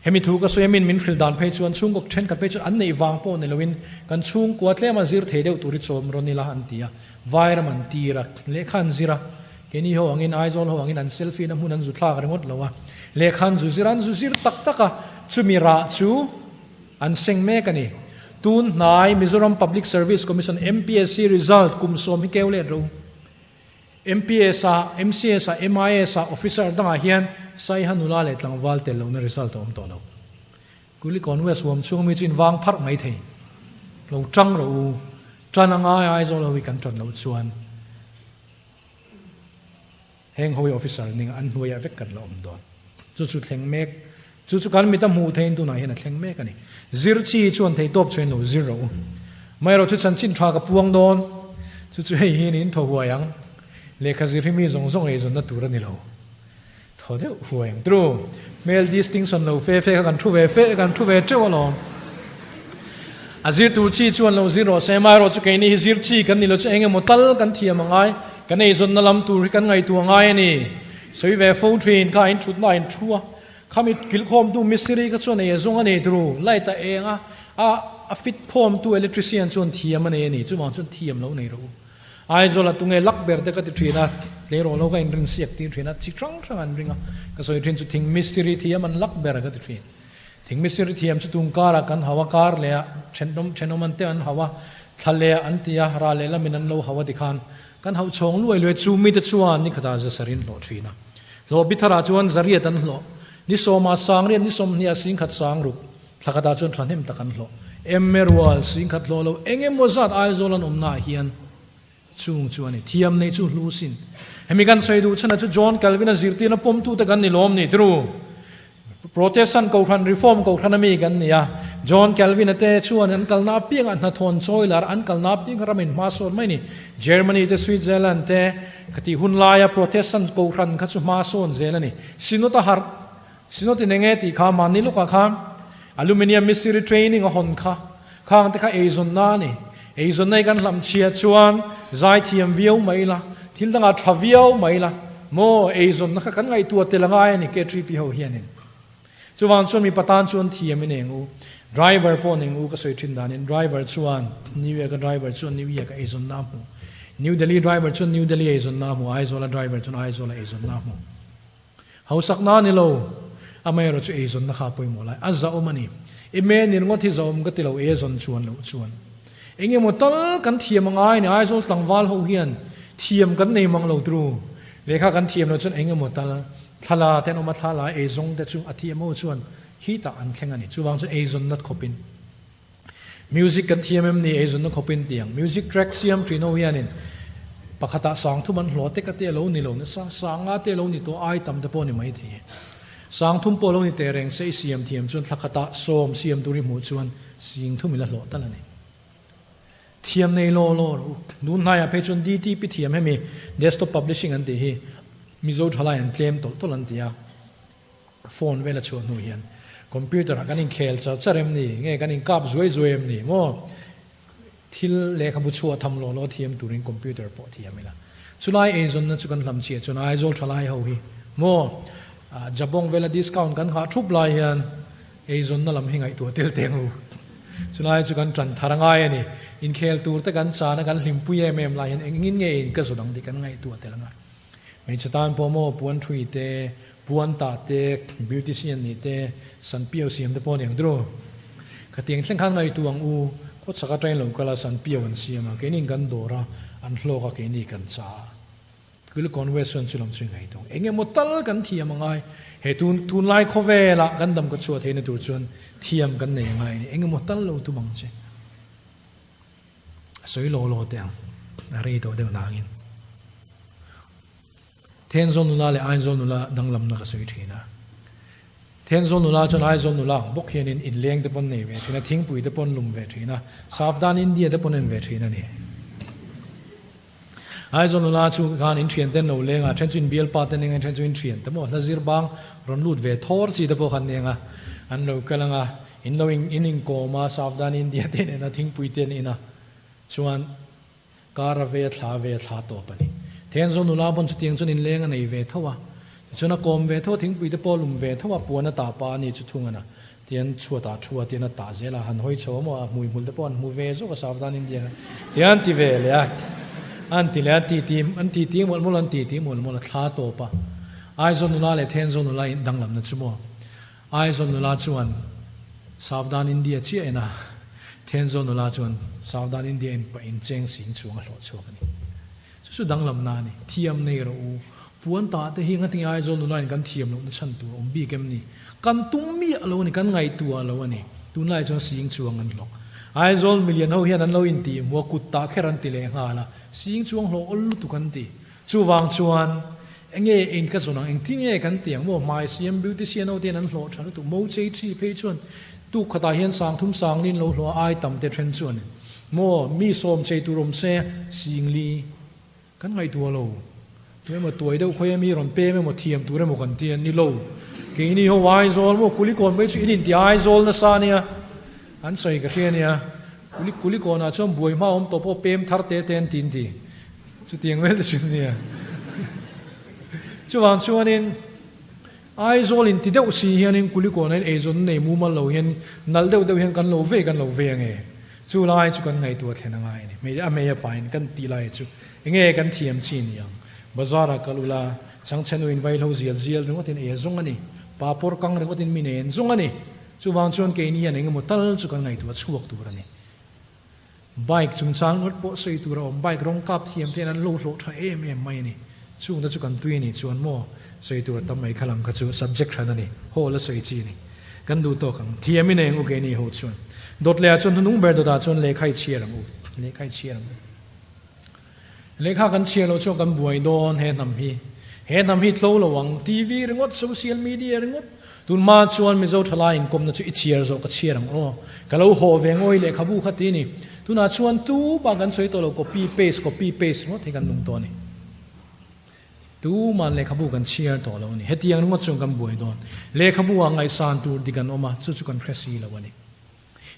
Hemi thu ka sawi a, min min hrilh dan phei chuan chhungkaw thenkhat phei chuan an neih vang pawh ni loin kan chhungkua tlema zir thei deuh tur hi chawm rawn ila an ti a, vairam an tir a, lehkha an zir a, keini ho angin Aizawl ho angin an selfie na hmun an zu thlak ringawt lo a, lehkha an zu zir a, an zu zir tak tak a, chumi rah chu an seng mek a ni. Tun hnai Mizoram Public Service Commission, MPSC, result kum sawm hi keu let ro. MPS ah, MCS ah, MIS ah, officer dangah hian Saiha nula leh tlangval tel lohna result a awm tawh lo. Kulikawn West huam chhung mi chu in vang pharh mai thei. Lo tang rawh u, tan a ngai Aizawl ho hi kan tan loh chuan heng ho hi officer ning an hnuaiah vek kan la awm dawn. Chu chu thleng mek, chu chu kan mit a hmuh theiin tunah hian a thleng mek a ni. Zir chi chuan thei tawp chuan lo zir rawh u. Amaherawh chu chanchin tha ka puang dawn, chu chu hei hi niin thaw huai ang. Lehkha zir hi mi zawng zawng eizawnna tur a ni lo. Thaw deuh huai ang. True, hmel distinction lo fe fe kha kan thu ve fe, kan thu ve teuh alawm. A zir tur chi chuan lo zir rawh se, amaherawh chu keini hi zir chi kan ni lo chu eng emaw tal kan thiam a ngai, kan eizawnna lam tur hi kan ngaihtuah a ngai a ni. Sawi ve fo thin kha in thutna a in thu a, khami kilhkhawmtu mistiri kha chuan ei a zawng a nei turu, light a eng a, a a fit khawmtu electrician chuan thiam a nei a ni, chuvang chuan thiam lo nei rawh u. Aizawl a tunge lak ber te ka ti thin a, tleirawl ho ka inrin siak tir thin a, chi hrang hrang an ring a, ka sawi thin chu thing mistiri thiam an lak ber ka ti thin. Thing mistiri thiam chu tung karah kan hau a, kar leh ah thenawm thenawm an te an hau a, thla leh ah an ti a, ral leh lamin an lo hau a tikhan Kan hauh chhawng luai luai chu mite chuan ni khatah zasar in hlawh thin a. Hlawh bi tharah chuan zariat an hlawh. Ni sawmah sangriat ni sawmhniah singkhat sangruk. Thla khatah chuan thahnem tak an hlawh. Emme rual singkhat hlawh lo eng emaw zat Aizawl an awmnaah hian chung chu a ni. Thiam neih chu hlu sin. Hemi kan sawi duh chhanah chu John Calvin-a zirtirna pawmtute kan ni lawm ni tru. Protestant Kohhran, Reform Kohhran a mi kan ni a. John Calvin-a te chuan an kalna apiangah hnathawn chawi lar an kalna apiang kha ramin hma sawn mai a ni. Germany te, Switzerland te ka tih hun laia Protestant Kohhran kha chu hma sawn zel a ni. Synod a harh, Synod in enge tih kha mahni lawkah khan Aluminium Mistiri Training a hawn kha, khang te kha eizawnna a ni. Eizawnna hi kan hlamchhiah chuan zaithiam viau mai ila, thil dangah tha viau mai ila, maw eizawnna kha kan ngaihtuah tel a ngai a ni KTP ho hianin. Chuvang chuan mipa tan chuan thiam in eng u, driver pawh ning u ka sawi thin danin driver chuan New York a driver chuan New York a eizawnna a hmu, New Delhi driver chuan New Delhi a eizawnna a hmu, Aizawl a driver chuan Aizawl a eizawnna a hmu. Hausakna a ni lo. Amaherawh chu eizawnna kha a pawimawh lai a zahawm a ni. Email ni ringawt hi zahawm ka ti lo eizawn chuan loh chuan. Eng emaw tal kan thiam a ngai a ni. Aizawl tlangval ho hian thiam kan nei mang lo tru. Lehkha kan thiam loh chuan eng emaw tal thlala te an awm a, thlala eizawng te chu a thiam ho chuan khitah an thleng a ni. Chuvang chuan eizawnna khawpin Music kan thiam em ni eizawnna khawpin tiang music track siam thin ho hianin pakhatah sang thum an hlawh tek a te a lo ni lo nasa, sanga te a lo ni tawh ai tam te pawh a ni maithei. Sang thum pawh a lo ni teh reng se i siam thiam chuan thla khatah sawm siam tur i hmuh chuan sing thum i la hlawh tal a ni. Thiam nei law law rawh u. Tun hnaiah phei chuan DTP thiam hemi Desktop Publishing an tih hi Mizo thalai an tlem tawlh tawlh an ti a. Phone vel a chhuah hnu hian computer ah kan inkhel char char em ni? Nge kan inkap zuai zuai em ni? Maw thil lehkhabu chhuah tham law law thiam turin computer pawh thiam ila. Chulai eizawnna chu kan hlam chiah chuan Aizawl thalai ho hi maw Jabong vela discount kan nghah thup lai hian eizawnna lam hi ngaihtuah tel teng u. Chulai chu kan tan thar angai a ni. Inkhel tur te kan chana kan hlimpui em em lai hian engin nge in ka zawn ang tih kan ngaihtuah tel anga. Hmeichhe tan pawh maw puan thui te, puan tah te, beautician nih te, san piau siam te pawh a ni ang tiraw? Khatiang thleng khan ngaihtuah ang u, khawchhak atangin lo kal a san piau an siam a, keini kan dawr a, an hlawk a keini kan cha a. Kulikawn West chuan chu lam chu i ngaihtuah ang. Eng emaw tal kan thiam a ngai, he tun tunlai khawvelah kan dam ka chhuah theihna tur chuan thiam kan nei a ngai a ni, eng emaw tal lo tum ang che. A sawi law law teh ang, a rei tawh deuh nangin. Thenzawl nula leh Aizawl nula danglamna ka sawi thin a. Thenzawl nula chuan Aizawl nula ang bawk hianin inleng te pawn nei ve thin a, thingpui te pawn lum ve thin a, Savdan India te pawn en ve thin a ni. Aizawl nula chu khan in thian ten lo leng a, then chu in bialpa te neng a, then chu in thian te maw hla zir bang rawn lut ve thawr chi te pawh khan neng a, an lo kal ang a, in lo in inkawm a, Savdan India te nen a, thingpui te an in a, chuan kar a ve a, thla a ve a, thla tawp a ni. Thenzawl nula pawn chutiang chuan inleng a nei ve tho a, tichuan a kawm ve tho a, thingpui te pawh a lum ve tho a, puan a tah pah a ni chu thung a na. Tian chhuatah thu a tian a tah zel a, han hawi chho a maw, a hmui hmul te pawh an hmu ve zawk a Savdan India kha tian an ti ve leh a, an ti leh a, ti ti an ti ti mawlh mawlh an ti ti mawlh mawlh a thla tawp a, Aizawl nula leh Thenzawl nula in danglamna chu maw, Aizawl nula chuan Savdan India chiah en a, Thenzawl nula chuan Savdan India en pah in cheng sing chuang a hlawh chhuak a ni. Chu chu danglamna a ni. Thiam nei rawh u. Puan tah te hi ngatinge Aizawl nula in kan thiam lohna chhan tur awm bik em ni? Kan tum miah lo a ni, kan ngaihtuah lo a ni. Tunlai chuan sing chuang an hlawk. Aizawl milian ho hian an lo intih hmu a, kut tah kher an ti leh nghal a, sing chuang hlawh awl lutuk an ti. Chuvang chuan enge eng ka zawn ang, engtin nge kan ti ang maw? Hmai siam beautician ho te hian an hlawh tha lutuk. Mo chei chi phei chuan tuk khatah hian sangthum sanglin lo hlawh a, ai tam te then chuan Maw, mi sawm chei tur awm se, Singli, kan ngaihtuah lo. Tu emaw tuai deuh khawi ami rawn pem emaw thiam tur emaw kan ti a, ni lo. Keini ho Aizawl maw, Kulikawn mai chu in inti Aizawl nasa ania, an sawi ka hria ania. Kuli, Kulikawnah chuan buai hma awm tawh pawh pem thar te te an ti inti. Chutiang vel te chu nia. Chuvang chuanin. Aizawl in ti deuh si hianin Kulikawn in eizawn nei mumal lo hian nalh deuh deuh hian kan lo vei kan lo vei ange. Chu lai chu kan ngaihtuah thlen angai a ni. Hmei a hmei a pain kan tih lai chu enge kan thiam chi ni ang. Bazar ah kal ula changchhenu in vaihlo zial zial ringawt in ei a zawng a ni. Papawr kang ringawt in min ei an zawng a ni. Chuvang chuan keini hian engemaw tal chu kan ngaihtuah chhuak tur a ni. Bike chungchang ngawt pawh sawi tur a awm, bike rawng kap thiam te hian an lo hlawh tha em em mai a ni. Chungte chu kan tui a nih chuan maw sawi tur a tam mai kha lam kha chu subject hran a ni, hall a sawi chi a ni. Kan duh tawk ang. Thiam in eng u keini ho chuan. Dawt leh ah chuan hnunung ber dawt ah chuan lehkha i chhiar ang u, lehkha i chhiar ang u. Lehkha kan chhiar loh chuan kan buai dawn he hnam hi. He hnam hi tlo lo ang. TV ringawt, social media ringawt. Tun hma chuan Mizo thalai inkawmna chu i chhiar zawh ka chhiar ang aw. Ka lo haw ve ngawi lehkhabu kha ti ni. Tunah chuan tu bak kan sawi tawh lo copy paste, copy paste ringawt hi kan nung tawh a ni. Tuman lehkhabu kan chhiar tawh lo a ni. Hetiang ringawt chuan kan buai dawn. Lehkhabu ah ngaihsan tur dik an awm a, chu chu kan hre si lo a ni.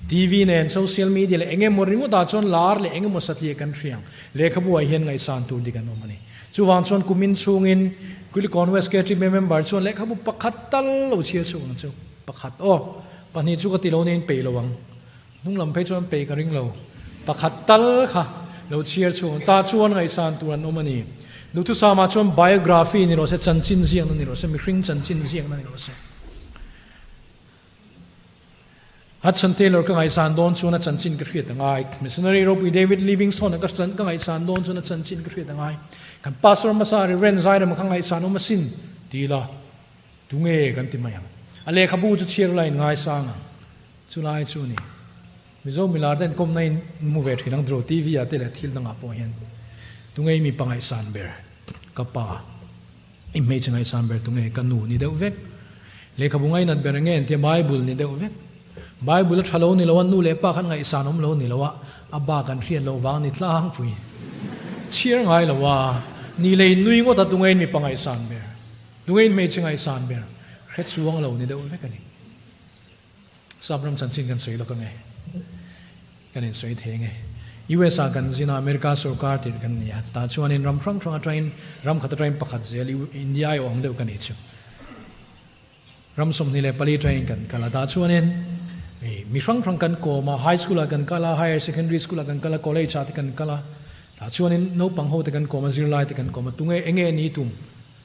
TV nen social media leh eng emaw ringawt ah chuan lar leh eng emaw satliah kan hria ang. Lehkhabu ah hian ngaihsan tur dik an awm a ni. Chuvang chuan kumin chhungin Kulikawn West KTP member chuan lehkhabu pakhat tal lo chhiar chhuak ang chu. Pakhat aw. Pahnih chu ka ti lo nen peih lo ang. Hnung lam phei chuan peih ka ring lo. Pakhat tal kha lo chhiar chhuak ang. Tah chuan ngaihsan tur an awm a ni. Duhthusam ah chuan biography ni rawh se, chanchin ziakna ni rawh se, mihring chanchin ziakna ni rawh se. Hudson Taylor ka ngaihsan dawn chuan a chanchin ka hriat a ngai. Missionary ropui David Livingstone-a ka ka ngaihsan dawn chuan a chanchin ka hriat a ngai. Kan pastor hmasa Reverend Zairema kha ngaihsan awm asin ti ila tunge kan ti mai ang. A lehkhabu chu chhiar ula in ngaisang ang. Chulai chu a ni. Mizo milar ten kawmna in hmu ve thin ang draw TV ah te leh thil dangah pawh hian tunge i mipa ngaihsan ber ka pa i hmeichhe ngaihsan ber tunge ka nu ni deuh vek lehkhabu ngainat ber nge tia Bible ni deuh vek Bible a tha lo ni lo a nu leh pa khan ngaihsan awm lo ni lo a a bak an hriat loh vang ni tlangpui chhiar ngai lo a ni lei nui ngawt a tunge in mipa ngaihsan ber tunge in hmeichhe ngaihsan ber hre chuang lo ni deuh vek a ni. Sap ram chanchin kan sawi lawk ange. Kan insawi thei ange. US ah kan zin a, America sorkar tirh kan ni a. Tah chuanin ram hrang hrang atangin ram khat atangin pakhat zel India ai awm deuh ka nih chu. Ram 24 atangin kan kal a. Tah chuanin mi hrang hrang kan kawm a, high school ah kan kal a, higher secondary school ah kan kal a, college ah te kan kal a. Tah chuanin naupang ho te kan kawm a, zirlai te kan kawm a. Tunge enge ni tum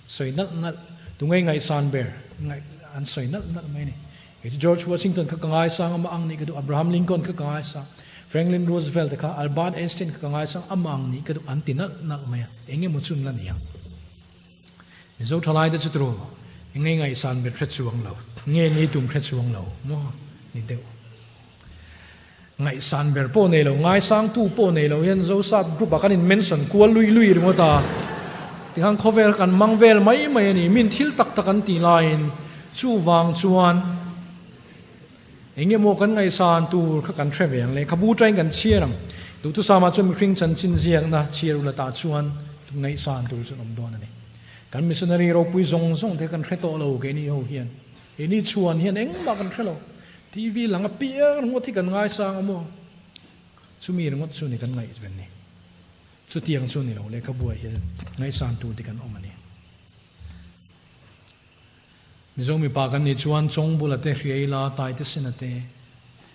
sawi nalh nalh, tunge ngaihsan ber ngaih an sawi nalh nalh mai a ni. Kei chu George Washington kha ka ngaisang amah ang nih ka duh, Abraham Lincoln kha ka ngaisang, Franklin Roosevelt te kha, Albert Einstein kha ka ngaisang amah ang nih ka duh an ti nalh nalh mai a, eng emaw chun la ni ang. Mizo thalai te chu turu nge ngaihsan ber hre chuang lo, nge ni tum hre chuang lo maw ni deuh. Ngaihsan ber pawh nei lo, ngaisangtu pawh nei lo hian Zosap group ah kan in mention kual lui lui ringawt a, tikhan khawvel kan mang vel mai mai a ni, min thil tak tak an tih laiin chuvang chuan eng emaw kan ngaihsan tur kha kan hre ve ang lehkhabu tain kan chhiar ang, duhthusam ah chuan mihring chanchin ziakna chhiar ula tah chuan ngaihsan tur chu an awm dawn a ni. Kan missionary ropui zawng zawng te kan hre tawh lo keini ho hian, keini chhuan hian engmah kan hre lo. TV lang apiang ringawt hi kan ngaisang a maw? Chumi ringawt chu ni kan ngaih ven ni. Chutiang chu ni lo lehkhabuah hian ngaihsan tur te kan awm a ni. Mizo mipa kan nih chuan Chawngbula te, Hriaila, Taite Sena te,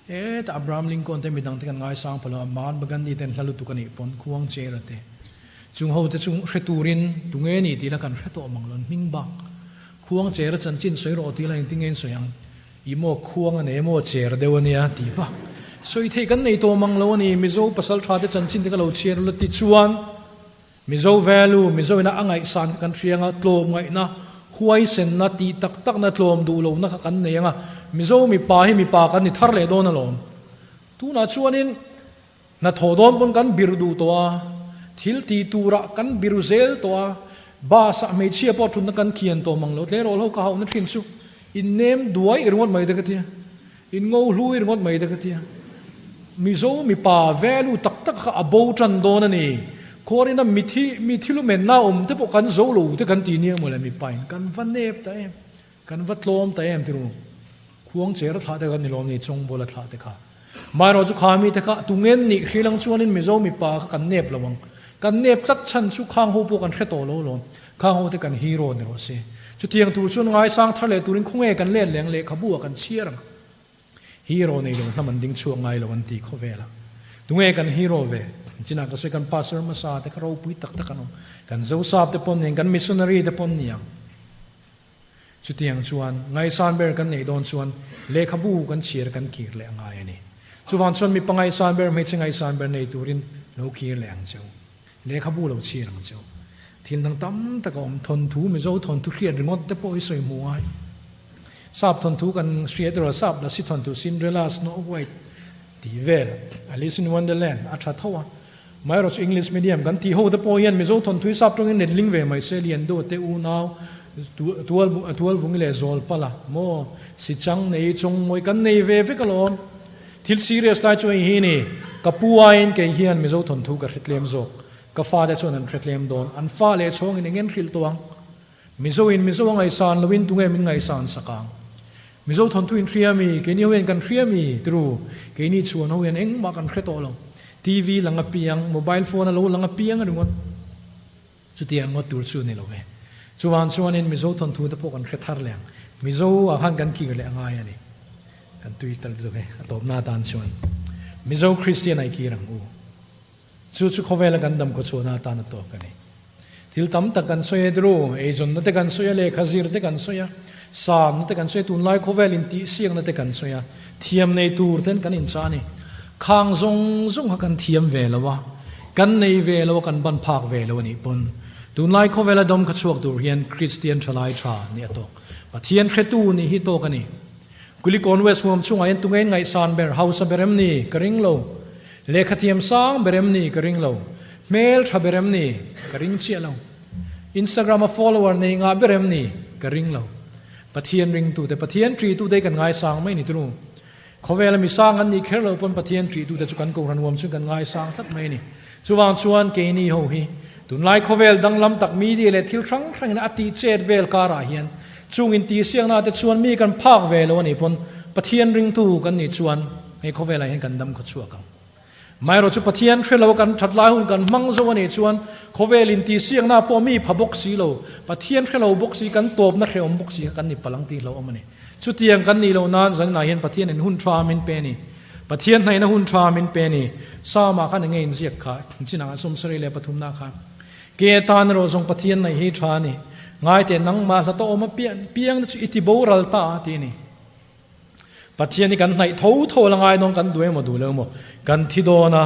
heta Abraham Lincoln te midang te kan ngaisang pha lo a, Mahatma Gandhi ten hla lutuk a nih pawn Khuang Chera te, chung ho te chu hre turin tunge ni tih la kan hre tawh mang lo, an hming bak. Khuang Chera chanchin sawi rawh tih la engtin nge in sawi ang? I maw khuang a nei maw cher deuh a nia tih va sawi theih kan nei tawh mang lo a ni. Mizo pasal tha te chanchin te ka lo chhiar ula ti chuan Mizo value, Mizo ina a ngaihsan kha kan hria anga tlawm ngaihna, huaisenna, tih tak takna, tlawm duh lohna kha kan nei anga Mizo mipa hi mipa kan ni thar leh dawn alawm. Tunah chuanin Hnathawh dawn pawn kan bir duh tawh a, thil tih turah kan bir zel tawh a, bus ah hmeichhia pawh thutna kan kian tawh mang lo, tleirawl ho ka hauhna thin chu in nem duai i ringawt mai te ka tia, in ngo hlu i ringawt mai te ka tia. Mizo mipa value tak tak kha a bo tan dawn a ni. Khuarina mithi mithi lumenna awm te pawh kan zo lo te kan ti nia mawle mipa in kan va nep ta em, kan va tlawm ta em tiru. Khuang cher a thlah te kha ni lawm ni, chawngbawl a thlah te kha. Maherawh chu kha mite kha tungen nih hrilang chuanin Mizo mipa kha kan nep lo ang. Kan nep tlat chhan chu khang ho pawh kan hre tawh lo lawm. Khang ho te kan hero ni rawh se. Chutiang tur chuan ngaisang thar leh turin khawnge kan let leng lehkhabu ah kan chhiar ang. Hero nei lo hnam an ding chhuak ngai lo an ti khawvel ah. Tunge kan hero ve? Chinah ka sawi kan pastor hmasa te kha ropui tak tak an awm. Kan Zosap te pawn ni ang, kan missionary te pawn ni ang. Chutiang chuan ngaihsan ber kan neih dawn chuan lehkhabu kan chhiar kan kir leh a ngai a ni. Chuvang chuan mipa ngaihsan ber, hmeichhe ngaihsan ber nei turin lo kir leh ang cheu. Lehkhabu lo chhiar ang cheu. Thil dang tam tak a awm. Thawnthu, Mizo thawnthu hriat ringawt te pawh hi sawi hmuh ngai. Sap thawnthu kan hriat erawh sap lasi thawnthu Cinderella, Snow White tih vel, Alice in Wonderland a tha tho a. Amaherawh chu English medium kan tih ho te pawh hian Mizo thawnthui sap tawngin letling ve mai se, Liando te unau tual tualvungi leh Zawlpala maw Sichang nei Chawngmawi kan nei ve vek alawm. Thil serious lai chu hei hi ni, ka pu aiin kei hian Mizo thawnthu ka hretlem zawk, ka fate chuan an hretlem dawn, an fa leh chhawngin eng en hrilh tawh ang? Mizo in Mizo a ngaihsan loin tunge min ngaihsan sak ang? Mizo thawnthu in hria mi? Keini ho hian kan hria mi? Tiru, keini chhuan ho hian engmah kan hre tawh lo. TV lang a piang, mobile phone a lo lang a piang a ringawt. Chutiang ngawt tur chu ni lo ve. Chuvang chuanin Mizo thawnthu te pawh kan hre thar leh ang. Mizo ah khan kan kir leh a ngai a ni. Kan tui tal zawk e, a tawpna atan chuan. Mizo Kristian ai kir ang u. Chu chu khawvela kan dam khawchhuahna atan a tawk a ni. Thil tam tak kan sawi a dru, eizawnna te kan sawi a, lehkha zir te kan sawi a, samna te kan sawi a, tunlai khawvel intihsiakna te kan sawi a. Thiam nei tur ten kan inchah a ni. Khang zawng zawng kha kan thiam ve lo a, kan nei ve lo a, kan ban phak ve lo a nih pawn tunlai khawvela dawm kha chhuak tur hian Kristian thalai tha nih a tawk. Pathian hretu nih hi tawk a ni. Kulikawn West huam chungah hian tunge ngaihsan ber, hausa ber em ni? Ka ring lo. Lehkha thiam sang ber em ni? Ka ring lo. Hmel tha ber em ni? Ka ring chiah lo. Instagram a follower nei ngah ber em ni? Ka ring lo. Pathian ringtute, Pathian ṭihtute hi kan ngaisang mai ni tunu. Khawvela mi sang an nih kher lo pawn Pathian ṭihtute chu kan kohhran huam chuan kan ngaisang tlat mai a ni. Chuvang chuan keini ho hi tunlai khawvel danglam tak media leh thil hrang hrangin a tih chet vel karah hian chung intihsiakna te chuan mi kan phak ve lo a nih pawn Pathian ringtu kan nih chuan hei khawvelah hian kan dam khaw chhuak ang. Maherawh chu Pathian hre lo kan that lai hun kan hmang zo a nih chuan khawvel intihsiakna pawh mi pha bawk si lo, Pathian hre lo bawk si, kan tawpna hrehawm bawk si kha kan ni palang tih hlauhawm a ni. Chutiang kan nih loh nan zaninah hian Pathianin hun tha min pe a ni. Pathian hnaihna hun tha min pe a ni. Psalm-ah khan enge inziak kha, chinah 73 na khan, Ke atan erawh zawng Pathian hnaih hi tha a ni. Ngaite nangmah hla tawh awm a piang te chu i ti boral ta a ti a ni. Pathian hi kan hnaih tho tho la ngai dawn kan duh emaw duh lo emaw kan thi dawn a,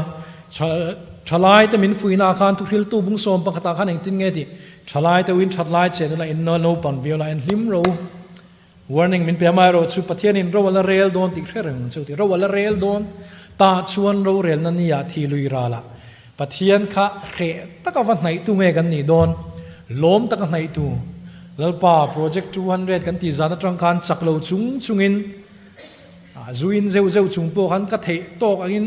thalai te min fuihna ah khan thuhriltu bung sawm pakhat ah khan engtin nge tih thalai te uin that lai che nula in naupang viau la en hlim ro warning min pe a amaherawhchu Pathian in ro a la rel dawn tih hre reng chu ti ro a la rel dawn tah chuan rorelna ni ah thi lui ral ah Pathian kha hreh taka va hnaihtu nge kan nih dawn? Lawm taka hnaihtu. Lalpa, Project 200 kan tih zan atang khan chak lo chung chungin, zuin zeuh zeuh chung pawh khan ka theih tawk angin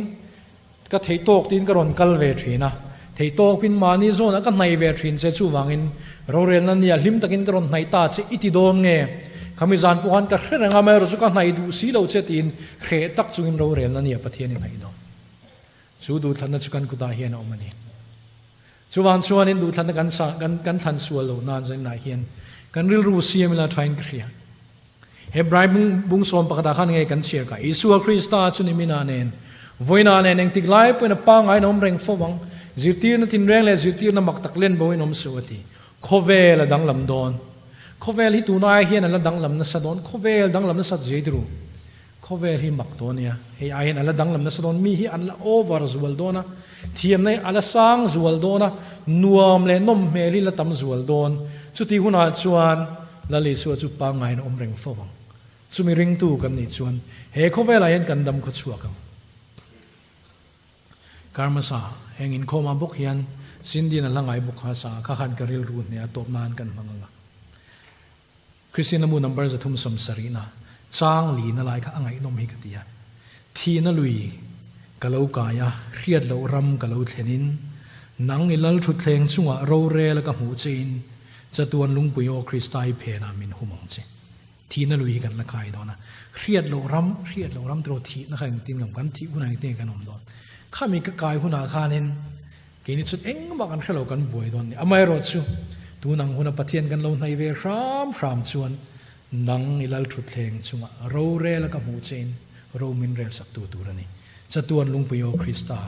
ka theih tawk tiin ka rawn kal ve thin a. Theih tawkin mahni zawnah ka hnaih ve thin che chuvangin rorelna nia hlim takin ka rawn hnaih ta che i ti dawn nge? Khami zan pawh khan ka hre reng a, amaherawhchu chu ka hnaih duh si lo che tiin hreh tak chungin rorelna nia Pathian i hnaih dawn. Chu duhthlanna chu kan kutah hian a awm a ni. Chuvang chuanin duhthlanna kan sa, kan, kan thlan sual loh nan zaninah hian kan rilru siam ila thain ka hria. Hebrai bung, bung sawm pakhatah khan nge kan chhiar kha, Isua Krista chu niminah nen, vawiinah nen engtik lai pawhin a pangaiin a awm reng fo ang, zirtirna tinreng leh zirtirna mak tak len boin awm suh a ti. Khawvel a danglam dawn. Khawvel hi tunai hian a la danglam nasa dawn. Khawvel danglam nasat zia i ti ru. Khawvel hi mak tawh ania, hei ai hian a la danglam nasa dawn, mi hi an la over zual dawn a, thiamna hi a la sang zual dawn a, nuam leh nawm hmel hi la tam zual dawn. Chuti hunah chuan Lal Isua chu pangngaiin a awm reng fo ang. Chumi ringtu kan nih chuan he khawvelah hian kan dam khaw chhuak ang. Karmasa, heng inkhawmah bawk hian Cindy-in a hla ngai bawk kha sa kha khan ka rilru hneh a tawp nan kan hmang ang a. Kristian mu number 370 na chang li na lai kha a ngaihnawm hi ka ti a. Thihna lui ka lo kai a, hriat loh ram ka lo thlen in, nang i lal thutthleng chungah rorel a ka hmuh che in, chatuan lungpui aw Krista i phenah min hum ang che. Thihna lui hi kan la kai dawn a, hriat loh ram, hriat loh ram tiraw thihna kha engtin ngam kan thih hunah engtin nge kan awm dawn. Khami ka kai hunah khanin Keini chu engmah kan hre lo kan buai dawn ni. Amaherawhchu, tun ang huna Pathian kan lo hnaih ve hram hram chuan nang i lal thutthleng chungah rorel a ka hmuh chein ro min rel sak tu tur a ni. Chatuan lungpui aw Krista,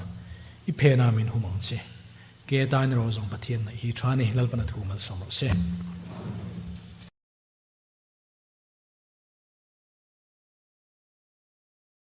i phenah min hum ang che. Ke atan erawh zawng Pathian hnaih hi tha ni, Lalpan a thu malsawm rawh se.